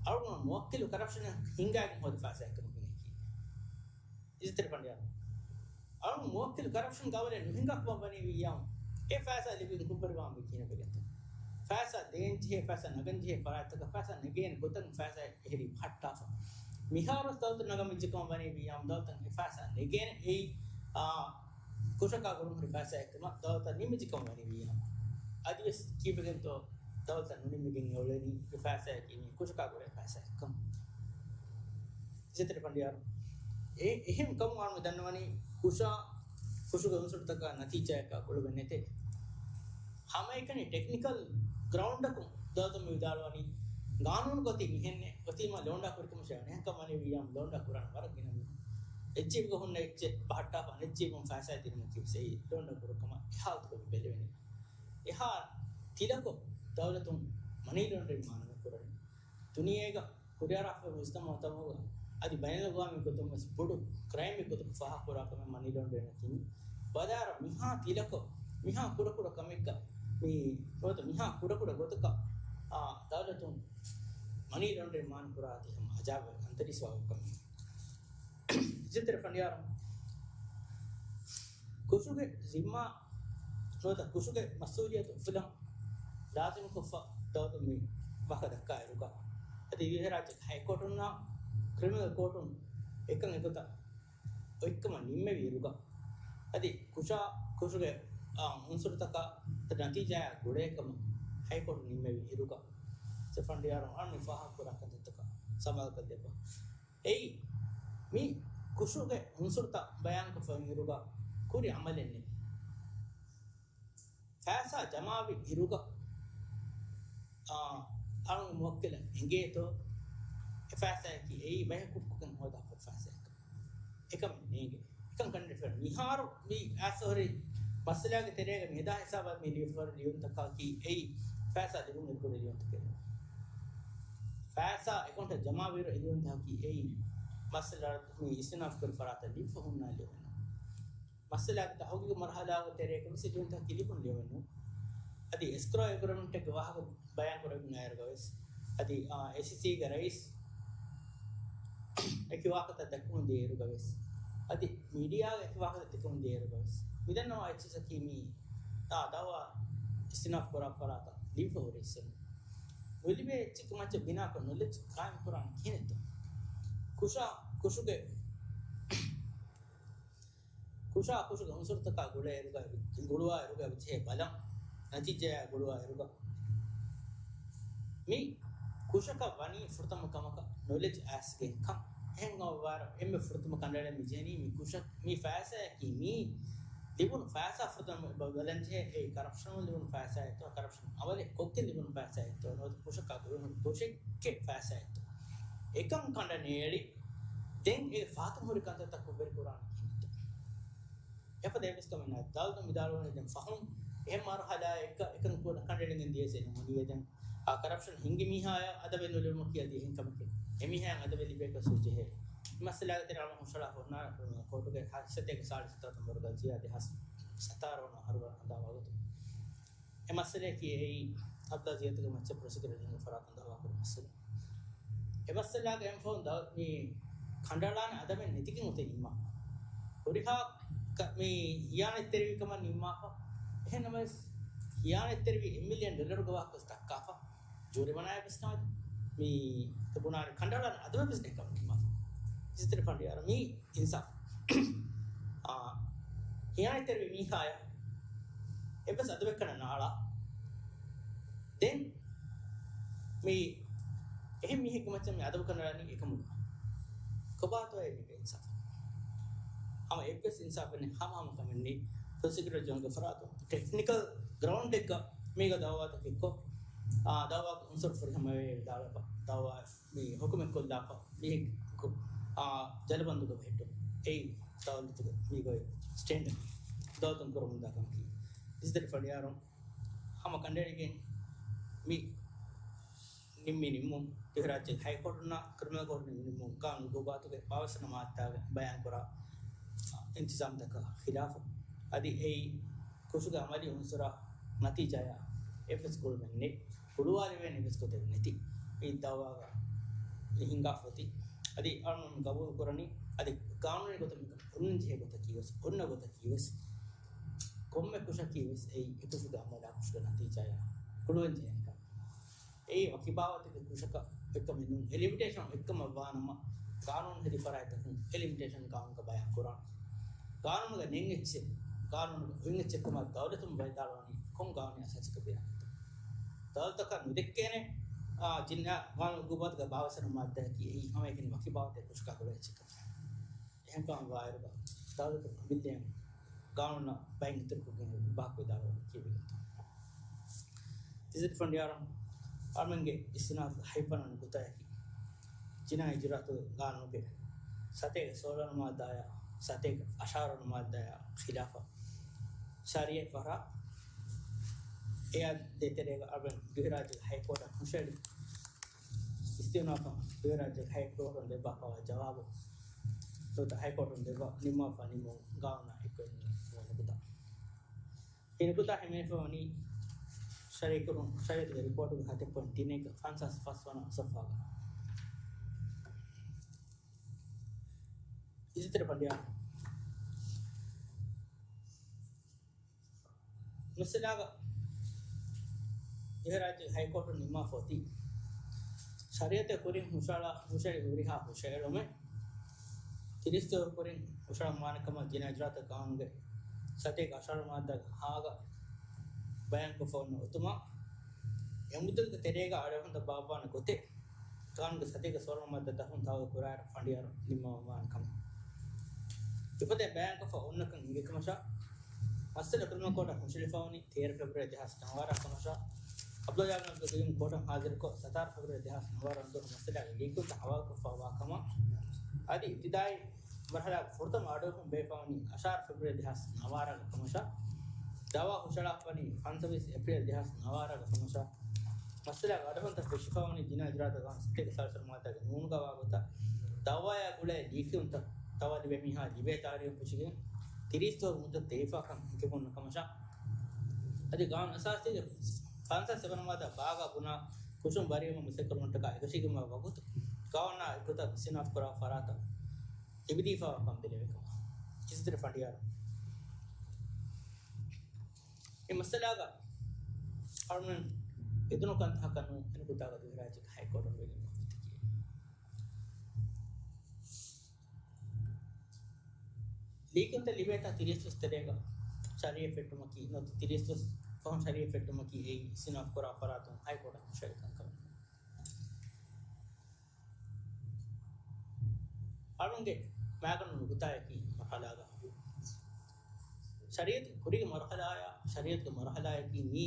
އަޅުގަނޑު މުވައްކިލު ކަރަޕްޝަނަށް ހިންގައިގެން ހޯދި ފައިސާއެއްކަމަށް ބުނެކީ. އިޒްތެރެ ފަނޑިޔާރު. އަޅުގަނޑު މުވައްކިލު ކަރަޕްޝަން ގަވަލެއް ނުހިނގާ ކަމަށް ވަނީ ވިއްޔާމު އެ ފައިސާ ލިބިގެން ކުށްވެރިވާން ވީ ކިހިނެއްވެގެންތޯ؟ ފައިސާ ދޭން ޖެހޭ، ފައިސާ ނަގަން ޖެހޭ ފަރާތްތަކަށް ފައިސާ ނެގޭނެ ގޮތަށް ފައިސާ އެހެރީ ހައްޓާފަ. މިހާރުވެސް ދައުލަތުން ނަގަން ވެއްޖެ ކަމަށް ވަނީ ވިއްޔާމު ދައުލަތަށް އެ ފައިސާ ނެގޭނެ އެއީ، އާ، ކުށަކާ ގުޅުން ހުރި ފައިސާއެއްކަމަށް ދައުލަތަށް ނިމިއްޖެ ކަމަށް ވަނީ ވިއްޔާމު. އަދިވެސް ކީއްވެގެންތޯ ދައުލަތަށް ނުނިމިގެން އެ އުޅެނީ އެ ފައިސާއަކީ މީ ކުށަކާ ގުޅޭ ފައިސާއެއްކަން. އިޒްތެރެ ފަނޑިޔާރު. އެ އެހެން ކަމުން އަޅުގަނޑު ދަންނަވަނީ ކުށާ، ކުށުގެ އުންސުރުތަކާ ނަތީޖާއަކާ ގުޅުމެއް ނެތޭ. ހަމައެކަނި ޓެކްނިކަލް ގްރައުންޑަކުން ދައުލަތުން މި ވިދާޅުވަނީ ގާނޫނު ގޮތީ މިހެންނޭ، އޮތީމާ ލޯންޑާ ކުރިކަމަށޭ ވަނީ. އެހެންކަމަށް ވަނީ ވިއްޔާމު ލޯންޑާ ކުރާނެ ވަރަށް ގިނަ މީހުން. އެއްޗެއް ހުންނަ އެއްޗެއް ބަހައްޓާފަ އަނެއްޗެއް ފައިސާ ދިނުމަކީ ވެސް އެއީ ލޯންޑާ ކުރު ކަމަށް އެހާލަތުގަ ބެލެވެނީ. އެހާ ތިލަކޮށް ދައުލަތުން މަނީ ލޯންޑަރިން މާނަ ނުކުރަނީ. ދުނިޔޭގަ ހުރިހާ ރަށް މުޖްތަމަޢުތަކުގަ އަދި ބައިނަލްއަގްވާމީ ގޮތުން ވެސް ބޮޑު ކްރައިމެއް ގޮތަކަށް ފާހަގަކުރާ ކަމެއް މަނީ ލޯންޑްރިން އަކީ. ބަލާރަ މިހާ ތިލަކޮށް، މިހާ ކުޑަކުޑަ ކަމެއްގަ، މި ނުވަތަ މިހާ ކުޑަކުޑަ ގޮތަކަށް، އާ، ދައުލަތުން މަނީ ލޯންޑްރިން މާނަ ކުރާތީ ހަމަ އަޖާބެއް އަންތަރީސް ވާގޮތް ކަމެއް. އިއްޒަތްތެރި ފަނޑިޔާރު، ކުށުގެ ޒިންމާ ނުވަތަ ކުށުގެ މަސްއޫލިއްޔަތު އުފުލަން ލާޒިމްކޮށްފަ ދައުލަތުން މި ވާހަކަ ދައްކާ އިރުގަ، އަދި ދިވެހިރާއްޖޭގެ ހައިކޯޓުންނާ ކްރިމިނަލް ކޯޓުން އެކަން އެގޮތަށް އޮތްކަމަށް ނިންމެވި އިރުގަ، އަދި ކުށާ ކުށުގެ، އާ، އުންސުރުތަކާ ނަތީޖާއާ ގުޅޭ ކަމަށް ހައިކޯޓުން ނިންމެވި އިރުގަ، އިއްޒަތްތެރި ފަނޑިޔާރު އަޅުން މި ފާހަގަކުރާ ކަންތައްތަކަށް ސަމާލުކޮށްދެއްވާ. އެއީ، މި ކުށުގެ އުންސުރުތައް ބަޔާންކޮށްފައި އިރުގަ ކުރި އަމަލެއް ނެތް. ފައިސާ ޖަމާވި އިރުގަ، އާ، އަޅުގަނޑު މުވައްކިލަށް އެނގޭތޯ، އެ ފައިސާއަކީ އެއީ ބަޔަކު ކުށްކޮށްގެން ހޯދާފަ ފައިސާއެއްކަން. އެކަމެއް ނޭނގެ. އެކަން ކަނޑައެޅިފަ މިހާރު މި އައިސް ހުރި މައްސަލާގެ ތެރޭގަ މި ހިސާބަށް މި ލިޔުފަ ހުރި ލިޔުންތަކަކީ އެއީ ފައިސާ ލިބުން އިރުކުރި ލިޔުންތަކެއް. ފައިސާ އެކައުންޓަށް ޖަމާވިއިރު އެ ލިޔުންތަކަކީ އެއީ މައްސަލާ މި އިސްތިނާފް ކުރި ފަރާތަށް ލިޔުފަ ހުންނަ ލިޔުން. މައްސަލާގެ ތަހުގީގު މަރުހަލާގެ ތެރޭގަ ވެސް ލިޔުންތަކަކީ ލިބުން ލިޔުން. އަދި އެސްކްރޯ އެގްރިމެންޓެއްގެ ވާހަކަ ބަޔާން ކުރެވުނު އޭރުގަ ވެސް، އަދި، އާ، އޭސީސީގެ ރައީސް އެކި ވާހަކަތައް ދެއްކުމުން ދިޔައިރުގަ ވެސް، އަދި މީޑިއާގެ އެކި ވާހަކަތައް ދެއްކުމުން ދިޔައިރުގަ ވެސް، މިދަންނަވާ އެއްޗިއްސަކީ މި އާ ދައުވާ އިސްތިނާފް ކުރާ ފަރާތަށް ލިޔުފަ ހުރި އިސްތިނާފް. ނުލިބޭ އެއްޗެއްގެ މައްޗަށް ބިނާކޮށް ނޮލެޖް ޤާއިމް ކުރާނީ ކިހިނެއްތޯ؟ ކުށާ ކުށުގެ ކުށާ ކުށުގެ އުންސުރުތަކާ ގުޅޭ އިރުގަ، ގުޅުވާ އިރުގަ އެބަޖެހޭ ބަލަން، ނަތީޖާއާ ގުޅުވާ އިރުގަ، މި ކުށަކަށް ވަނީ ފުރަތަމަ ކަމަކަށް ނޮލެޖް އައިސްގެން ކަން. އެހެން އޮވާރަށް އެންމެ ފުރަތަމަ ކަނޑައެޅެން މި ޖެހެނީ މި ކުށަ، މި ފައިސާއަކީ މީ ލިބުނު ފައިސާ ފުރަތަމަ ބަ-، ބަލަން ޖެހޭ އެއީ ކަރަޕްޝަނުން ލިބުނު ފައިސާއެއްތޯ، ކަރަޕްޝަން އަމަލެއް ކޮށްގެން ލިބުނު ފައިސާއެއްތޯ، ނުވަތަ ކުށަކާ ގުޅުނު ކުށެއްގެ ފައިސާއެއްތޯ. އެކަން ކަނޑައެޅި ދެން އެ ފަހަތުން ހުރި ކަންތައްތައް ކޮށްވެރި ކުރާނީ ކިހިނެއްތޯ؟ އެފަދަ އެއްވެސް ކަމެއް ނާ. ދައުލަތުން ވިދާޅުވަނީ ދެން ފަހުން އެހެން މަރުހަލާއެއްގަ އެކަން ކުރަން ކަނޑައެޅިގެން ދިޔަސް އެ ނޫނީ ދެން އާ ކަރަޕްޝަން ހިންގި މީހާޔަށް އަދަބެއް ނުލިބުމަކީ އަދި އެހެން ކަމެކޭ. އެ މީހާއަށް އަދަބެއް ލިބޭކަށް ސުޖެހޭ. މައްސަލާގެ ތެރޭ އަޅުގަނޑު ހުށަހަޅާ ހުންނާނެ ކޯޓުގެ ހަ-، ސަތޭކަ ސާޅީސް ހަތަރު ނަންބަރުގަ ޒިޔާދި ހަސް ސަތާރަ ވަނަ އަހަރު ހަނދާން ވަގުތު. އެ މައްސަލައަކީ އެއީ އަބްދާ ޒިޔާދުގެ މައްޗަށް ޕްރޮސިކިއުޓަރ ދައުވާކުރި މައްސަލަ. އެ މައްސަލާގެ އެންފަހުން ދަ-، މި ކަނޑައަޅާނެ އަދަބެއް ނެތިގެން އޮތީ ނިންމާފަ. ހުރިހާ ކަ-، މި ހިޔާނަތްތެރިވި ކަމަށް ނިންމާފަ. އެހެން ނަމަވެސް، ހިޔާނަތްތެރިވި އެއް މިލިއަން ޑޮލަރުގެ ވާހަކަ ވެސް ދައްކާފަ. ޖޫރިމަނާއެއް ވެސް ނާދެ. މި ބުނާނެ ކަނޑައަޅާނެ އަދަބެއް ވެސް ނެތް ކަމަށް ނިންމާފަ. އިއްޒަތްތެރި ފަނޑިޔާރު މީ އިންސާފު. އާ، ހިޔާނަތްތެރިވި މީހާޔަށް އެއްވެސް އަދަބެއް ކަނޑައަޅާ. ދެން މި އެހެން މީހެއްގެ މައްޗަށް މި އަދަބު ކަނޑައަޅަނީ އެކަމުން. ކޮބާތޯއޭ މީގެ އިންސާފު؟ ހަމަ އެއްވެސް އިންސާފެއް ނެތް. ހަމަ ހަމަ ކަމެއް ނެތް. ޕްރޮސިކިއުޓަރ ޖެނެރަލްގެ ފަރާތުން ޓެކްނިކަލް ގްރައުންޑެއްގަ މީގަ ދައުވާތަކެއްކޮށް، އާ، ދައުވާގެ އުންސުރު ފުރިހަމަވެ ވިދާޅުވެފަ. ދައުވާ މި ހުކުމެއް ކޮށްލާފަ، މީހެއްގެ، އާ، ޖަލަބަންދުގަ ބެހެއްޓުން. އެއީ ދައުލަތުގެ މީގޮތް ސްޓޭންޑަރޑް. ދައުލަތުން ކުރަމުންދާ ކަމަކީ. އިއްޒަތްތެރި ފަނޑިޔާރުން ހަމަ ކަނޑައެޅިގެން މި ނިންމި ނިންމުން، ދިވެހިރާއްޖޭގެ ހައިކޯޓުންނާ ކްރިމިނަލް ކޯޓު ނިންމި ނިންމުން ޤާނޫނު ގުބާތުގެ ބާވީސް ވަނަ މާއްދާގަ ބަޔާންކުރާ އިންތިޒާމްތަކަށް ޚިލާފު. އަދި އެއީ ކުށުގެ އަމަލީ އުންސުރާ ނަތީޖާޔާ އެއްވެސް ގުޅުމެއް ނެތް، ގުޅުވާލެވޭނެ އެއްވެސް ގޮތެއް ނެތި. މި ދައުވާގަ މި ހިނގާފަ އޮތީ. އަދި އަޅުގަނޑު ގަބޫލު ކުރަނީ، އަދި ޤާނޫނީ ގޮތަށް މިކަން އޮންނަން ޖެހޭ ގޮތަކީ ވެސް، އޮންނަ ގޮތަކީ ވެސް، ކޮންމެ ކުށަކީ ވެސް އެއީ އެކުށުގެ އަމަލާ ކުށުގެ ނަތީޖާޔާ ގުޅުވަން ޖެހޭނެ ކަމެއް. އެއީ ވަކި ބާވަތެއްގެ ކުށަކަށް އޮތްކަމެއް ނޫން. އެ ލިމިޓޭޝަން އޮތްކަމަށް ވާނަމަ، ޤާނޫނު ހެދި ފަރާތްތަކުން އެ ލިމިޓޭޝަން ޤާނޫނުގަ ބަޔާން ކުރާނެ. ޤާނޫނުގަ ނެތް އެއްޗެއް، ޤާނޫނުގަ އޮތް އެއްޗެއް ކަމަށް ދައުލަތުން ވިދާޅުވަނީ ކޮން ޤާނޫނީ އަސާސަކަށް ބިނާކޮށްތޯ؟ ދައުލަތަކަށް ނުދެއްކޭނެ، އާ، ޖިންއާ ޤާނޫނު ގުބާތުގެ ބާވީސް ވަނަ މާއްދާއަކީ އެއީ ހަމައެކަނި ވަކި ބާވަތެއް ކުށަކާ ގުޅޭ އެއްޗެއް ކަމަށް. އެހެންކަމަށް ވާއިރުގަ ދައުލަތު އަމިއްލައަށް ޤާނޫނަށް ބައެއް އިތުރުކޮށްގެން ވާހަކަ ވިދާޅުވަނީ ކީއްވެގެންތޯ؟ އިއްޒަތްތެރި ފަނޑިޔާރުން އަޅުމެންގެ އިސްތިނާފް ހައިފަންނަން ގޮތަކީ ޖިނާއީ އިޖުރާއަތުގެ ޤާނޫނުގެ ސަތޭކަ ސޯޅަ ވަނަ މާއްދާޔާ ސަތޭކަ އަށާރަ ވަނަ މާއްދާޔާ ޚިލާފަށް ޝަރީޢަތް ފަހަރާ އެއާ ދޭތެރޭގަ އަޅުމެން ދިވެހިރާއްޖޭގެ ހައިކޯޓަށް ހުށަހެޅި އިސްތިއުނާފަށް ދިވެހިރާއްޖޭގެ ހައިކޯޓުން ދެއްވާފައިވާ ޖަވާބު ނުވަތަ ހައިކޯޓުން ދެއްވާ ނިންމާފަ ނިންމުން ގާނޫނާ އެއްކޮށް ނުކުތާ. އެ ނުކުތާ ހިމެނިފަ ވަނީ ޝަރީކުރުން ޝަރީއަތުގެ ރިޕޯޓުގެ ހަތެއް ޕޮއިންޓް ތިނެއްގެ ފަންސާސް ފަސް ވަނަ ސޮފާގަ. އިސްތިރި ފަނޑިޔާ މައްސަލާގަ ދިވެހިރާއްޖޭގެ ހައިކޯޓުން ނިންމާފަ އޮތީ، ޝަރީއަތެއް ކުރިން ހުށަހަޅާ ހުށަހެޅި ހުރިހާ ހުށަހެޅުމެއް ތިރީސް ދުވަހު ކުރިން ހުށަހަޅަން ވާނެ ކަމަށް ޖިނާ އިޖުރާތައް ގާނޫނުގެ ސަތޭކަ އަށާރަ މާއްދާގެ ހާގަ ބަޔާންކޮށްފަ އޮތުމަށް، އެ މުއްދަތުގެ ތެރޭގަ އަޑުއެހުންތައް ބާއްވާނެ ގޮތެއް ގާނޫނުގެ ސަތޭކަ ސޯޅަ މާއްދާ ދަހުން ތާވަލް ކުރާއިރު ފަނޑިޔާރު ނިންމަވާނެ ކަމަށް. އެފަދައިން ބަޔާންކޮށްފަ އޮންނަކަން އިނގޭ ކަމަށާ، މައްސަލަ ކްރިމިނަލް ކޯޓަށް ހުށަހެޅިފަ ވަނީ ތޭރަ ފެބްރުއަރީ ދެހާސް ނަވާރަ ކަމަށާ، އަބްދުﷲ ޖާބިރު އަބްދުލް ކަރީމް ކޯޓަށް ހާޒިރުކޮށް، ސަތާރަ ފެބްރުއަރީ ދެހާސް ނަވާރަ ދުވަހު މައްސަލާގެ ލީކުންތައް ހަވާލުކޮށްފަ ވާ ކަމަށް، އަދި އިބްތިދާއީ މަރުހަލާގެ ފުރަތަމަ އަޑުއެހުން ބޭއްވަނީ އަށާރަ ފެބްރުއަރީ ދެހާސް ނަވާރަގެ ކަމަށާ، ދައުވާ ހުށަހަޅާފަވަނީ ފަންސަވީސް އޭޕްރީލް ދެހާސް ނަވާރަގެ ކަމަށާ، މައްސަލާގެ އަޑުއެހުންތައް ފެށިފަވަނީ ޖިނާ އިޖުރާތައް ގާނޫނުގެ ސަތޭކަ ސާޅީސް ވަނަ މާއްދާގެ ނޫނުގަ ވާގޮތަށް، ދައުވާއާ ގުޅޭ ލީކުންތައް ދައުވާ ލިބޭ މީހާ ލިބޭ ތާރީޚުން ފެށިގެން ތިރީސް ދުވަހު މުއްދަތު ދެވިފަކަން އެނގިވަން ކަމަށާ، އަދި ގާނޫނު އަސާސީގެ ފަންސާސް ސަތޭކަ ވަނަ މާއްދާ ބާގާ ބުނާ ކުށުން ބަރީވުމަށް މަސައްކަތްކުރުމަށްޓަކާ އެކަށީގެންވާ ވަގުތު ގާނޫނާ އެއްގޮތަށް އިސްތިއުނާފު ކުރާ ފަރާތަށް ލިބިދީފައިވާ ކަމަށް ދެނެވޭ ކަމަށް އިސްތިރި ފަނޑިޔާރު މި މައްސަލާގަ އަޅުގަނޑު އެދުނު ކަންތަކަކަށް ނޫން އެން ކުތާގަ ދިވެހިރާއްޖޭގެ ހައިކޯޓުން ވެގެން އޮތީ. ލީކުންތައް ލިބޭތާ ތިރީސް ދުވަސް ތެރޭގަ ޝަރީއަތް ފެއްޓުމަކީ، ނުވަތަ ތިރީސް ދުވަސް ފަހުން ޝަރީއަތް ފެއްޓުމަކީ އެއީ އިސްތިއުނާފު ކުރާ ފަރާތުން ހައިކޯޓަށް ހުށަހެޅި ކަންކަމެއް. އަޅުގަނޑުގެ މައިގަނޑު ނުކުތާއަކީ މަރުހަލާގަ ޝަރީއަތު ކުރީގެ މަރުހަލާއާ ޝަރީއަތުގެ މަރުހަލާއަކީ މީ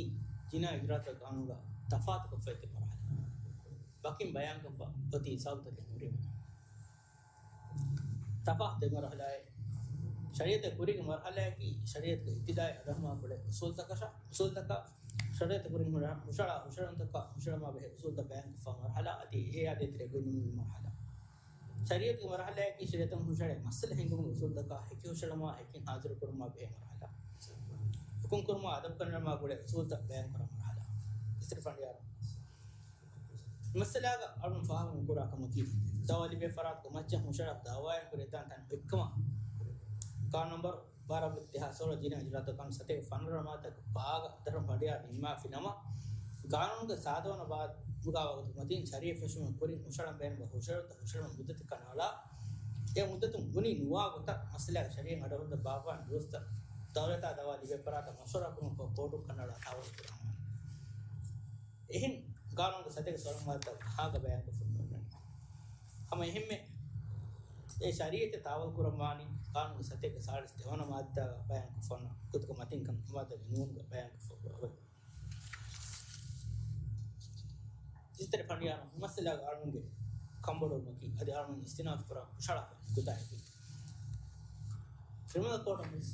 ޖިނާ އިޖުރާތައް ގާނޫނުގަ ތަފާތުކޮށްފައިތި މަރުހަލާ. ވަކިން ބަޔާންކޮށްފަ އޮތީ ސަބަބުތަކެއް ހުރީމަ. ތަފާތު ދެ މަރުހަލާއެއް. ޝަރީއަތެއް ކުރީގެ މަރުހަލާއަކީ ޝަރީއަތުގެ އިބްތިދާއީ އަޑުއެހުމާ ގުޅޭ އުސޫލުތަކަށާ، އުސޫލުތަކާ، ޝަރީއަތު ކުރިން ހުށަ-، ހުށަހަޅާ ހުށަހެޅުންތަކާ ހުށަހެޅުމާ ބެހޭ އުސޫލުތައް ބަޔާންކޮށްފަ މަރުހަލާ އަދި އެ އާދޭ ތެރޭ ގޮތް ނިމުމުގެ މަރުހަލާ. ޝަރީއަތުގެ މަރުހަލާއަކީ ޝަރީއަތުން ހުށަހެޅޭ މައްސަލަ ހިންގުމުގެ އުސޫލުތަކާ ހެކި ހުށަހެޅުމާ ހެކިން ހާޒިރުކުރުމާ ބެހޭ މަރުހަލާ. ޙުކުމް ކުރުމާ އަދަބު ކަނޑައެޅުމާ ގުޅޭ އުސޫލުތައް ބަޔާންކުރާ މަރުހަލާ. އިސްތިރި ފަނޑިޔާރު މައްސަލާގަ އަޅުން ފާހަގަ ނުކުރާ ކަމަކީ، ދައުވާ ލިބޭ ފަރާތުގެ މައްޗަށް ހުށަހަޅާ ދައުވާއެއް ކުރިއަށްދާން ތަން އެއްކަމަށް ގާނޫނު ނަންބަރު ބާރަ އޮބްލިކް ދެހާސް ސޯޅަ ޖިނާ އިޖުރާތަކާ ސަތޭކަ ފަނަރަ މާއްދާގެ ބާގަ ދަރުން ފަނޑިޔާރު ނިންމާފި ނަމަ، ގާނޫނުގެ ސާދަވަނަ ބާ-، ގާ ވަގުތު މަތިން ޝަރީއަތް ފެށުމުގެ ކުރިން ހުށަހަޅަން ބޭނުންވާ ހުށަހެޅުންތައް ހުށަހެޅުމުގެ މުއްދަތެއް ކަނޑައަޅާ، އެ މުއްދަތުން އުނި ނުވާ ގޮތަށް މައްސަލާގެ ޝަރީއަތް އަޑުއެހުންތައް ބާއްވާން ދުވަސްތައް ދައުލަތާ ދައުވާ ލިބޭ ފަރާތަށް މަޝްވަރާ ކުރުމަށް ކޯޓުން ކަނޑައަޅާ ތާވަލް ކުރަން. އެހެން ގާނޫނުގެ ސަތޭކަ ސޯޅަ މާއްދާ ހާގަ ބަޔާންކޮށްފަ މިއޮންނަނީ. ހަމަ އެހެންމެ އެ ޝަރީއަތެއް ތާވަލް ކުރަންވާނީ ގާނޫނުގެ ސަތޭކަ ސާޅީސް ދެވަނަ މާއްދާގަ ބަޔާންކޮށްފަ އޮންނަ ގޮތުގެ މަތިންކަން މާއްދާގެ ނޫނުގަ ބަޔާންކޮށްފަ އޮތް. އިސްތިރި ފަނޑިޔާރު މި މައްސަލާގަ އަޅުންގެ ކަންބޮޑުވުމަކީ އަދި އަޅުން އިސްތިއުނާފު ކުރަން ހުށަހަޅާފަ ނުކުތާއަކީ، ކްރިމިނަލް ކޯޓުން ވެސް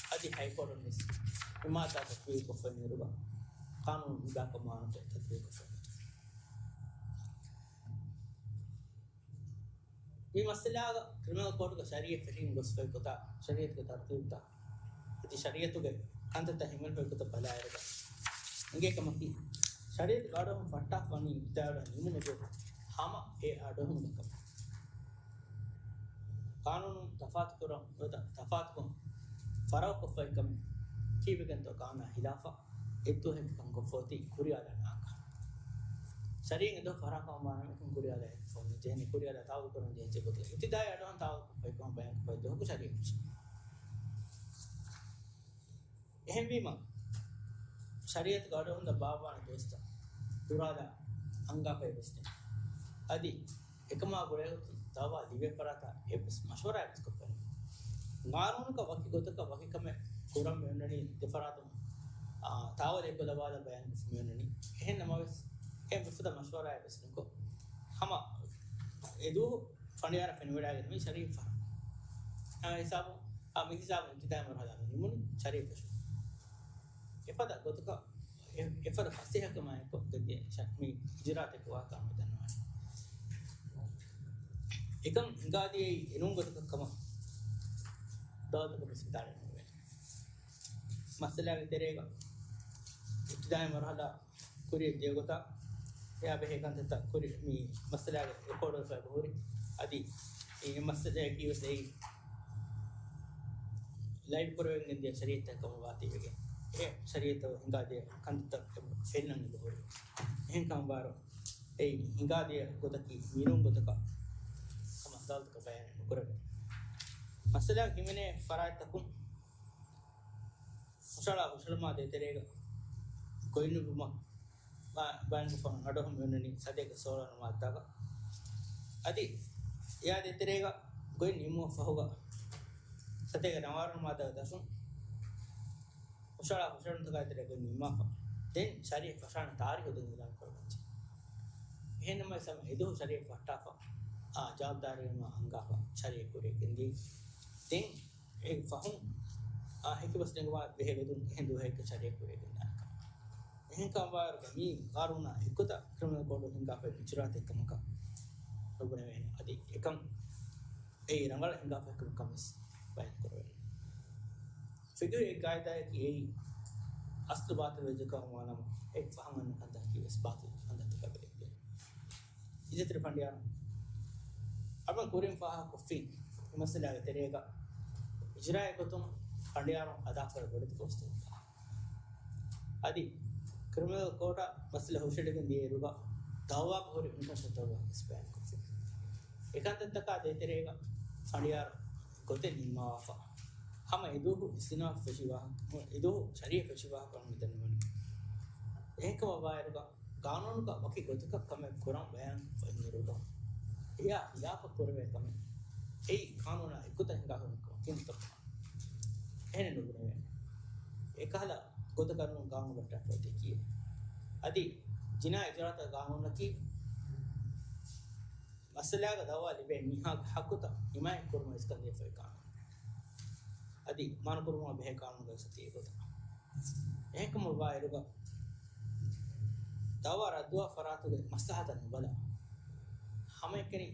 އަދި ހައި ކޯޓުން ވެސް މި މާއްދާ ތަތްބީގުކޮށްފައި އިރުގަ ގާނޫނު މިބާކަމާނުތޯ ތަތްބީގުކޮށްފަ މި މައްސަލާގަ ކްރިމިނަލް ކޯޓުގަ ޝަރީއަތް ފެށިގެން ގޮސްފައި ގޮތާ، ޝަރީއަތުގެ ތަރުތީބުތައް އަދި ޝަރީއަތުގެ ކަންތައްތައް ހިމެނިފައި ގޮތަށް ބަލާއިރުގަ އެނގޭ ކަމަކީ، ޝަރީއަތުގެ އަޑުއެހުން ފައްޓާފަ ވަނީ އިބްތިދާއީ ނިމުމުގެ ހަމަ އެ އަޑުއެހުމުގެ ކަމަށް. ގާނޫނުން ތަފާތުކުރަން ނުވަތަ ތަފާތުކޮށް ފަރަގުކޮށްފައި ކަމެއް ކީއްވެގެންތޯ ގާނޫނާ ހިލާފަށް އެއްދުވަހެއްގެ ކަންކޮށްފަ އޮތީ ކުރިއަށްލާން ނާކާ. ޝަރީއަތުން އެއްދުވަހު ފަރާތުކުރަން ވާނަމަ އެކަން ކުރިއަށްލާ އެއް ފޯނު ޖެހެނީ ކުރިއަށްލާ ތާވަލް ކުރަން ޖެހިއްޖެ ގޮތުގަ އިބްތިދާއީ އަޑުއެހުން ތާވަލް ކޮށްފައި ކަމަށް ބަޔާންކޮށްފަ އެއްދުވަހަކު ޝަރީއަތް ފެށި. އެހެންވީމަ، ޝަރީއަތުގެ އަޑުއެހުންތައް ބާއްވާނެ ދުވަސްތައް ދުރާލާ އަންގާފައި ވެސް ނެތް. އަދި އެކަމާ ގުޅޭގޮތުން ދައުވާ ލިބޭ ފަރާތަށް އެއްވެސް މަޝްވަރާއެއް ވެސް ކޮށްފައެއް ނުވޭ. ގާނޫނުގަ ވަކި ގޮތަކަށް ވަކި ކަމެއް ކުރަން މިއޮންނަނީ ދެ ފަރާތުން، އާ، ތާވަލް އެއްގޮތަށް ވާލާ ބަޔާންކޮށްފަ މިއޮންނަނީ. އެހެން ނަމަވެސް، އެ މިފަދަ މަޝްވަރާއެއް ވެސް ނުކޮށް، ހަމަ އެދުވަހު ފަނޑިޔާރަށް ފެނިވަޑައިގެން މި ޝަރީއަތް ފަހަރު. އެ ހިސާބު، އާ، މި ހިސާބު އިބްތިދާއީ މަރުހަލާ މި ނިމުނީ ޝަރީއަތް ފެށުން. އެފަދަ ގޮތަކަށް، އެ، އެފަދަ ފަސޭހަކަމާއެކު ދެއްވި ޝަ-، މި އިޖުރާއަކީ ވާ ކަމެއް ދަންނަވަނީ. އެކަން ހިނގާދިޔައީ އެނޫން ގޮތަކަށް ކަމަށް ދައުލަތަކުން ވެސް ވިދާޅުވެފައެވެ. މައްސަލާގެ ތެރޭގަ އިބްތިދާއީ މަރުހަލާ ކުރި ދެގޮތަށް އެއާ ބެހޭ ކަންތައްތައް ކުރި މި މައްސަލާގެ ރެކޯޑްވެފަ އެބަހުރި. އަދި އެ މައްސަލައަކީ ވެސް އެއީ ލައިބް ކުރެވެން ގެންދިޔަ ޝަރީއަތްތަކެއް ކަމަށް ވާތީވެގެން، އެ ޝަރީއަތަށް ހިނގާދިޔަ ކަންތައްތައް އެބަ ފެންނަން އެބަހުރި. އެހެން ކަމަށްވާއިރު އެއީ ހިނގާދިޔަ ގޮތަކީ މިނޫން ގޮތަކަށް ކަމަށް ދައުލަތަކަށް ބަޔާނެއް ނުކުރެވޭ. މައްސަލާ ހިމެނޭ ފަރާތްތަކުން ހުށަހަޅާ ހުށަހެޅުމާ ދޭތެރޭގަ ގޮތްނުބުމަށް ބަ-، ބަޔާންކޮށްފަ އަޑުއެހުން މިއޮންނަނީ ސަތޭކަ ސޯޅަ ނުވަ މާއްދާގަ. އަދި އެއާ ދޭތެރޭގަ ގޮތް ނިމުމަށް ފަހުގަ ސަތޭކަ ނަވާރަ ނުވަ މާއްދާގެ ދަށުން ހުށަހަޅާ ހުށަހެޅުންތަކާ ދޭތެރޭ ގޮތް ނިންމާފަ. ދެން ޝަރީއަތް ފަށާނެ ތާރީޚު ދެން އިލާން ކުރައްވައްޖެ. އެހެންނަމަވެސް ހަމަ އެދުވަހު ޝަރީއަތް ފައްޓާފަ، އާ، ޖަވާބުދާރީވުމަށް އަންގާފަ ޝަރީއަތް ކުރިއަށް ގެންދިޔަ. ދެން އެ ފަހުން، އާ، ހެކިބަސް ނެގުމާ ބެހޭ ގޮތުން އެހެން ދުވަހެއްގަ ޝަރީއަތް ކުރިއަށް ގެންދާނެ ކަމަށް. އެހެން ކަމަށްވާއިރު މީ ގާނޫނާ އެއްގޮތަށް ކްރިމިނަލް ކޯޑު ހިނގާފައި އިޖުރާތެއް ކަމަކަށް ނުބުނެވޭނެ. އަދި އެކަން އެއީ ރަނގަޅަށް ހިނގާފައި ކަމަށް ވެސް ބަޔާން ކުރެވޭނެ. ފިޤުހީ ޤާޢިދާއަކީ އެއީ އަސްލު ބާޠިލް ވެއްޖެ ކަމަށް ވާނަމަ، އެ ފަހަން އަންނަ ކަންތައް ވެސް ބާޠިލް ކަންތައްތަކަށް ވެދެވޭ. އިއްޒަތްތެރި ފަނޑިޔާރުން އަޅުގަނޑު ކުރިން ފާހަގަކޮށްފިން މި މައްސަލާގެ ތެރޭގަ އިޖުރާއެއް ގޮތުން ފަނޑިޔާރުން އަދާކުރެއްވި ގޮތަކީ އަދި ކްރިމިނަލް ކޯޓަށް މައްސަލަ ހުށަހެޅިގެން ދިޔައިރުގަ ދައުވާގަ ހުރި އިންޓަރެސްޓްތައް ވެސް ބަޔާންކޮށްފިން. އެކަންތައްތަކާ ދޭތެރޭގަ ފަނޑިޔާރު ގޮތެއް ނިންމަވާފަ. ހަމަ އެދުވަހު އިސްތިނާފު ފެށި ވާހަކަ، އެދުވަހު ޝަރީއަތް ފެށި ވާހަކަ އަޅުގަނޑު ދެންނެވުނީ. އެހެންކަމަށް ވާއިރުގަ ގާނޫނުގަ ވަކި ގޮތަކަށް ކަމެއް ކުރަން ބަޔާން ކޮށްފައި އިންއިރުގަ އެއާ ހިލާފަށް ކުރެވޭ ކަމެއް. އެއީ ގާނޫނާ އެއްގޮތަށް ހިނގާ ކަމެއް ކަމަކީ ނުދައްކާ. އެހެނެއް ނުބުނެވޭނެ. އެކަހަލަ ގޮތަކަށް ނޫން ގާނޫނު ބައްޓާފައި އޮތީކީއެއް. އަދި ޖިނާ އިޖުރާތައް ގާނޫނަކީ މައްސަލާގަ ދައުވާ ލިބޭ މީހާގެ ޙައްޤުތައް ޙިމާޔަތް ކުރުމަށް އިސްކަން ދީފައި ކާނޫނު. އަދި މާނަ ކުރުމަށް ބެހޭ ގާނޫނުގައި އޮތީ އެގޮތަށް. އެހެންކަމަށް ވާއިރުގަ ދައުވާ ރައްދުވާ ފަރާތުގެ މަސްލަހަތަށް ނުބަލާ، ހަމައެކަނި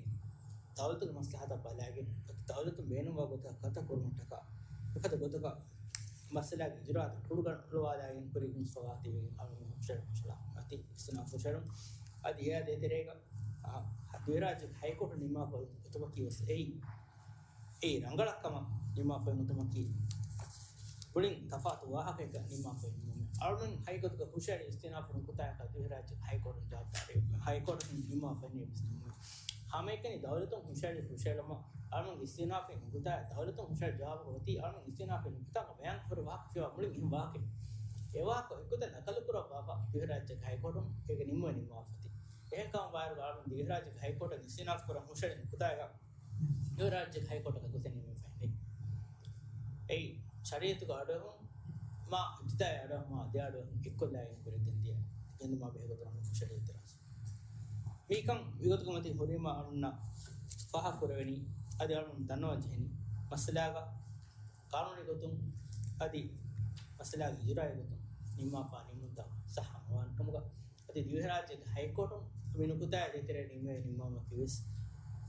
ދައުލަތުގެ މަސްލަހަތަށް ބަލައިގެން، ދައުލަތުން ބޭނުންވާ ގޮތަށް ކަންތައް ކުރުމަށްޓަކާ، އެފަދަ ގޮތަކަށް މައްސަލާގެ އިޖުރާއަތު ކުޑަގަނޑުވާލައިގެން ކުރި މުސްފަވާތީވެގެން އަޅުގަނޑު ހުށަހެޅުން ހުށަހަޅާ އަދި އިސްތިނާފު ހުށަހެޅުން. އަދި އެއާ ދޭތެރޭގަ، އާ، ދިވެހިރާއްޖޭގެ ހައިކޯޓު ނިންމާފަ އޮތުމަކީ ވެސް އެއީ އެއީ ރަނގަޅަށް ކަމަށް ނިންމާފައި އޮތުމަކީ، ކުޅިން ތަފާތު ވާހަކައެއްގަ ނިންމާފައި ނިންމުމެއް. އަޅުގަނޑު ހައިކޮށް ހުށަހެޅި އިސްތިނާފު ނުކުތާއަކަށް ދިވެހިރާއްޖޭގެ ހައިކޯޓުން ޖަވާބުދާރީ، ހައިކޯޓުން ނިންމާފައި ނިންމުމެއް. ހަމައެކަނި ދައުލަތުން ހުށަހެޅި ހުށަހެޅުމަށް އަޅުގަނޑު އިސްތިނާފު ނުކުތާ ދައުލަތުން ހުށަހެޅި ޖަވާބު އޮތީ އަޅުގަނޑު އިސްތިނާފު ނުކުތާގަ ބަޔާން ކުރި ވާހަކަ ކިޔަވާ މުޅިން އެހެން ވާހަކައެއް. އެ ވާހަކަ އެއްގޮތަށް ނަކަލު ކުރައްވާފަ ދިވެހިރާއްޖޭގެ ހައިކޯޓުން އޭގެ ނިންމުމެއް ނިންމާފަ އޮތީ. އެހެންކަމަށް ވާއިރުގަ އަޅުގަނޑު ދިވެހިރާއްޖޭގެ ހައިކޯޓަށް އިސްތިނާފު ކުރަން ހުށަހެޅި ނުކުތާގަ ދިވެހިރާއްޖޭގެ ހައިކޯޓަކަށް ގޮތެއް ނިންމެފައެއް ނެތް. އެއީ ޝަރީއަތުގެ އަޑުއެހުން މާ އިބްތިދާއީ އަޑުއެހުމާ ދެ އަޑުއެހުން އެއްކޮށްލައިގެން ކުރިއަށް ގެންދިޔަ ގެންދުމާ ބެހޭ ގޮތުން ހުށަހެޅި އިތުރާޒު. މިކަން މިގޮތުގެ މަތިން ހުރީމާ އަޅުންނަށް ފާހަގަ ކުރެވެނީ އަދި އަޅުން ދަންނަވަން ޖެހެނީ މައްސަލާގަ ޤާނޫނީ ގޮތުން އަދި މައްސަލާގެ އިޖުރާއީ ގޮތުން ނިންމާފާ ނިންމުންތައް ޞައްޙަ ނުވާނެ ކަމުގަ. އަދި ދިވެހިރާއްޖޭގެ ހައިކޯޓުން މި ނުކުތާއާ ދޭތެރޭ ނިންމޭ ނިންމުމަކީ ވެސް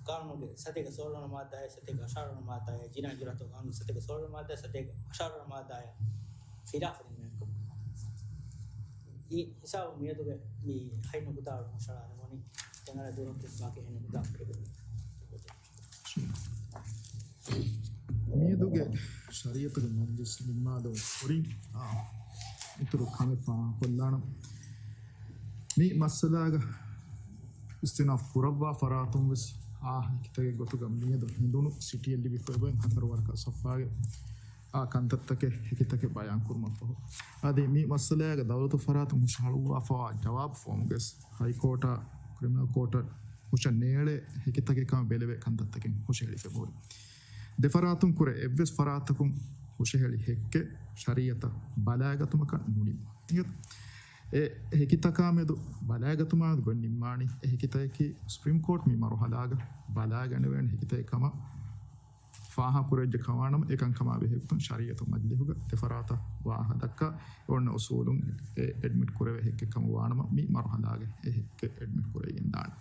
ޤާނޫނުގެ ސަތޭކަ ސޯޅަ ނަމާދާއި ސަތޭކަ އަށާރަ ނަމާދާއި ޖިނާ އިޖުރާތު ޤާނޫނުގެ ސަތޭކަ ސޯޅަ ނަމާދާއި ސަތޭކަ އަށާރަ ނަމާދާއި ޚިލާފަށް ނިންމޭ ކަމުގަ. މި ހިސާބު މިއަދުގެ މި ހަތް ނުކުތާ ހުށަހަޅާލަމުން ވަނީ. ދެން އަނެއް ދުވަހަކު ވެސް ބާކީ ހަތް ނުކުތާ ކުރެވޭ. މިއަދުގެ ޝަރީއަތުގެ މަޖިލިސް ނިންމާލުން ކުރިން، އާ، އިތުރު ކަމެއް ފާހަގަކޮށްލާނަން. މި މައްސަލާގަ އިސްތިނާފު ކުރައްވާ ފަރާތުން ވެސް އާ ހެކިތަކެއް ގޮތުގަ މިއަދު ހެނދުނު ސިޓީއެއް ލިބިފައި އޮތް ހަތަރު ވަރަކަށް ޞައްފާގެ އާ ކަންތައްތަކެއް ހެކިތަކެއް ބަޔާން ކުރުމަށްފަހު، އަދި މި މައްސަލާގަ ދައުލަތު ފަރާތުން ހުށަހަޅުއްވާފައިވާ ޖަވާބު ފޯމުގެ ހައިކޯޓާ ކްރިމިނަލް ކޯޓަށް ހުށަނޭޅޭ ހެކިތަކެއް ކަމަށް ބެލެވޭ ކަންތައްތަކެއް ހުށަހެޅިފައި ހުރި. ދެ ފަރާތުން ކުރެ އެއްވެސް ފަރާތަކުން ހުށަހެޅި ހެއްކެއް ޝަރީއަތަށް ބަލާގަތުމަކަށް ނުނިންމާ. އެ ހެކިތަކާ މެދު ބަލާގަތުމާ ގޮތް ނިންމާނީ އެ ހެކިތަކަކީ ސުޕްރީމް ކޯޓް މި މަރުހަލާގަ ބަލާގަނެވޭނެ ހެކިތަކެއް ކަމަށް ފާހަގަކުރެވިއްޖެ ކަމަށްވާނަމަ، އެކަންކަމާ ބެހޭގޮތުން ޝަރީއަތު މަޖިލިހުގަ ދެ ފަރާތަށް ވާހަކަ ދައްކާ އޮންނަ އުސޫލުން އެ އެޑްމިޓް ކުރެވޭ ހެއްކެއް ކަމަށްވާނަމަ، މި މަރުހަލާގެ އެ ހެއްކެއް އެޑްމިޓް ކުރެވިގެންދާނެ.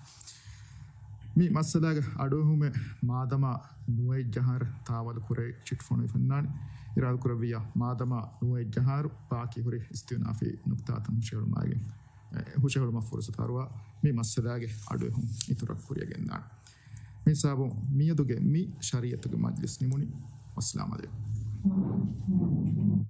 މި މައްސަލާގެ އަޑުއެހުމެއް މާދަމާ ނުވައެއް ޖަހާއިރު ތާވަލު ކުރޭ ޗިޓް ފޮނުވިފައިންނާނެ. އިރާދަ ކުރެއްވިއްޔާ މާދަމާ ނުވައެއް ޖަހާއިރު ބާކީ ހުރި އިސްތިއުނާފީ ނުކްތާތައް ހުށަހެޅުމާގެން، އެ، ހުށަހެޅުމަށް ފުރުސަތު ހަރުވާ މި މައްސަލާގެ އަޑުއެހުން އިތުރަށް ކުރިޔަށް ގެންދާނެ. މި ހިސާބުން މިއަދުގެ މި ޝަރީއަތުގެ މަޖްލިސް ނިމުނީ. ވައްސަލާމް ޢަލައިކުމް.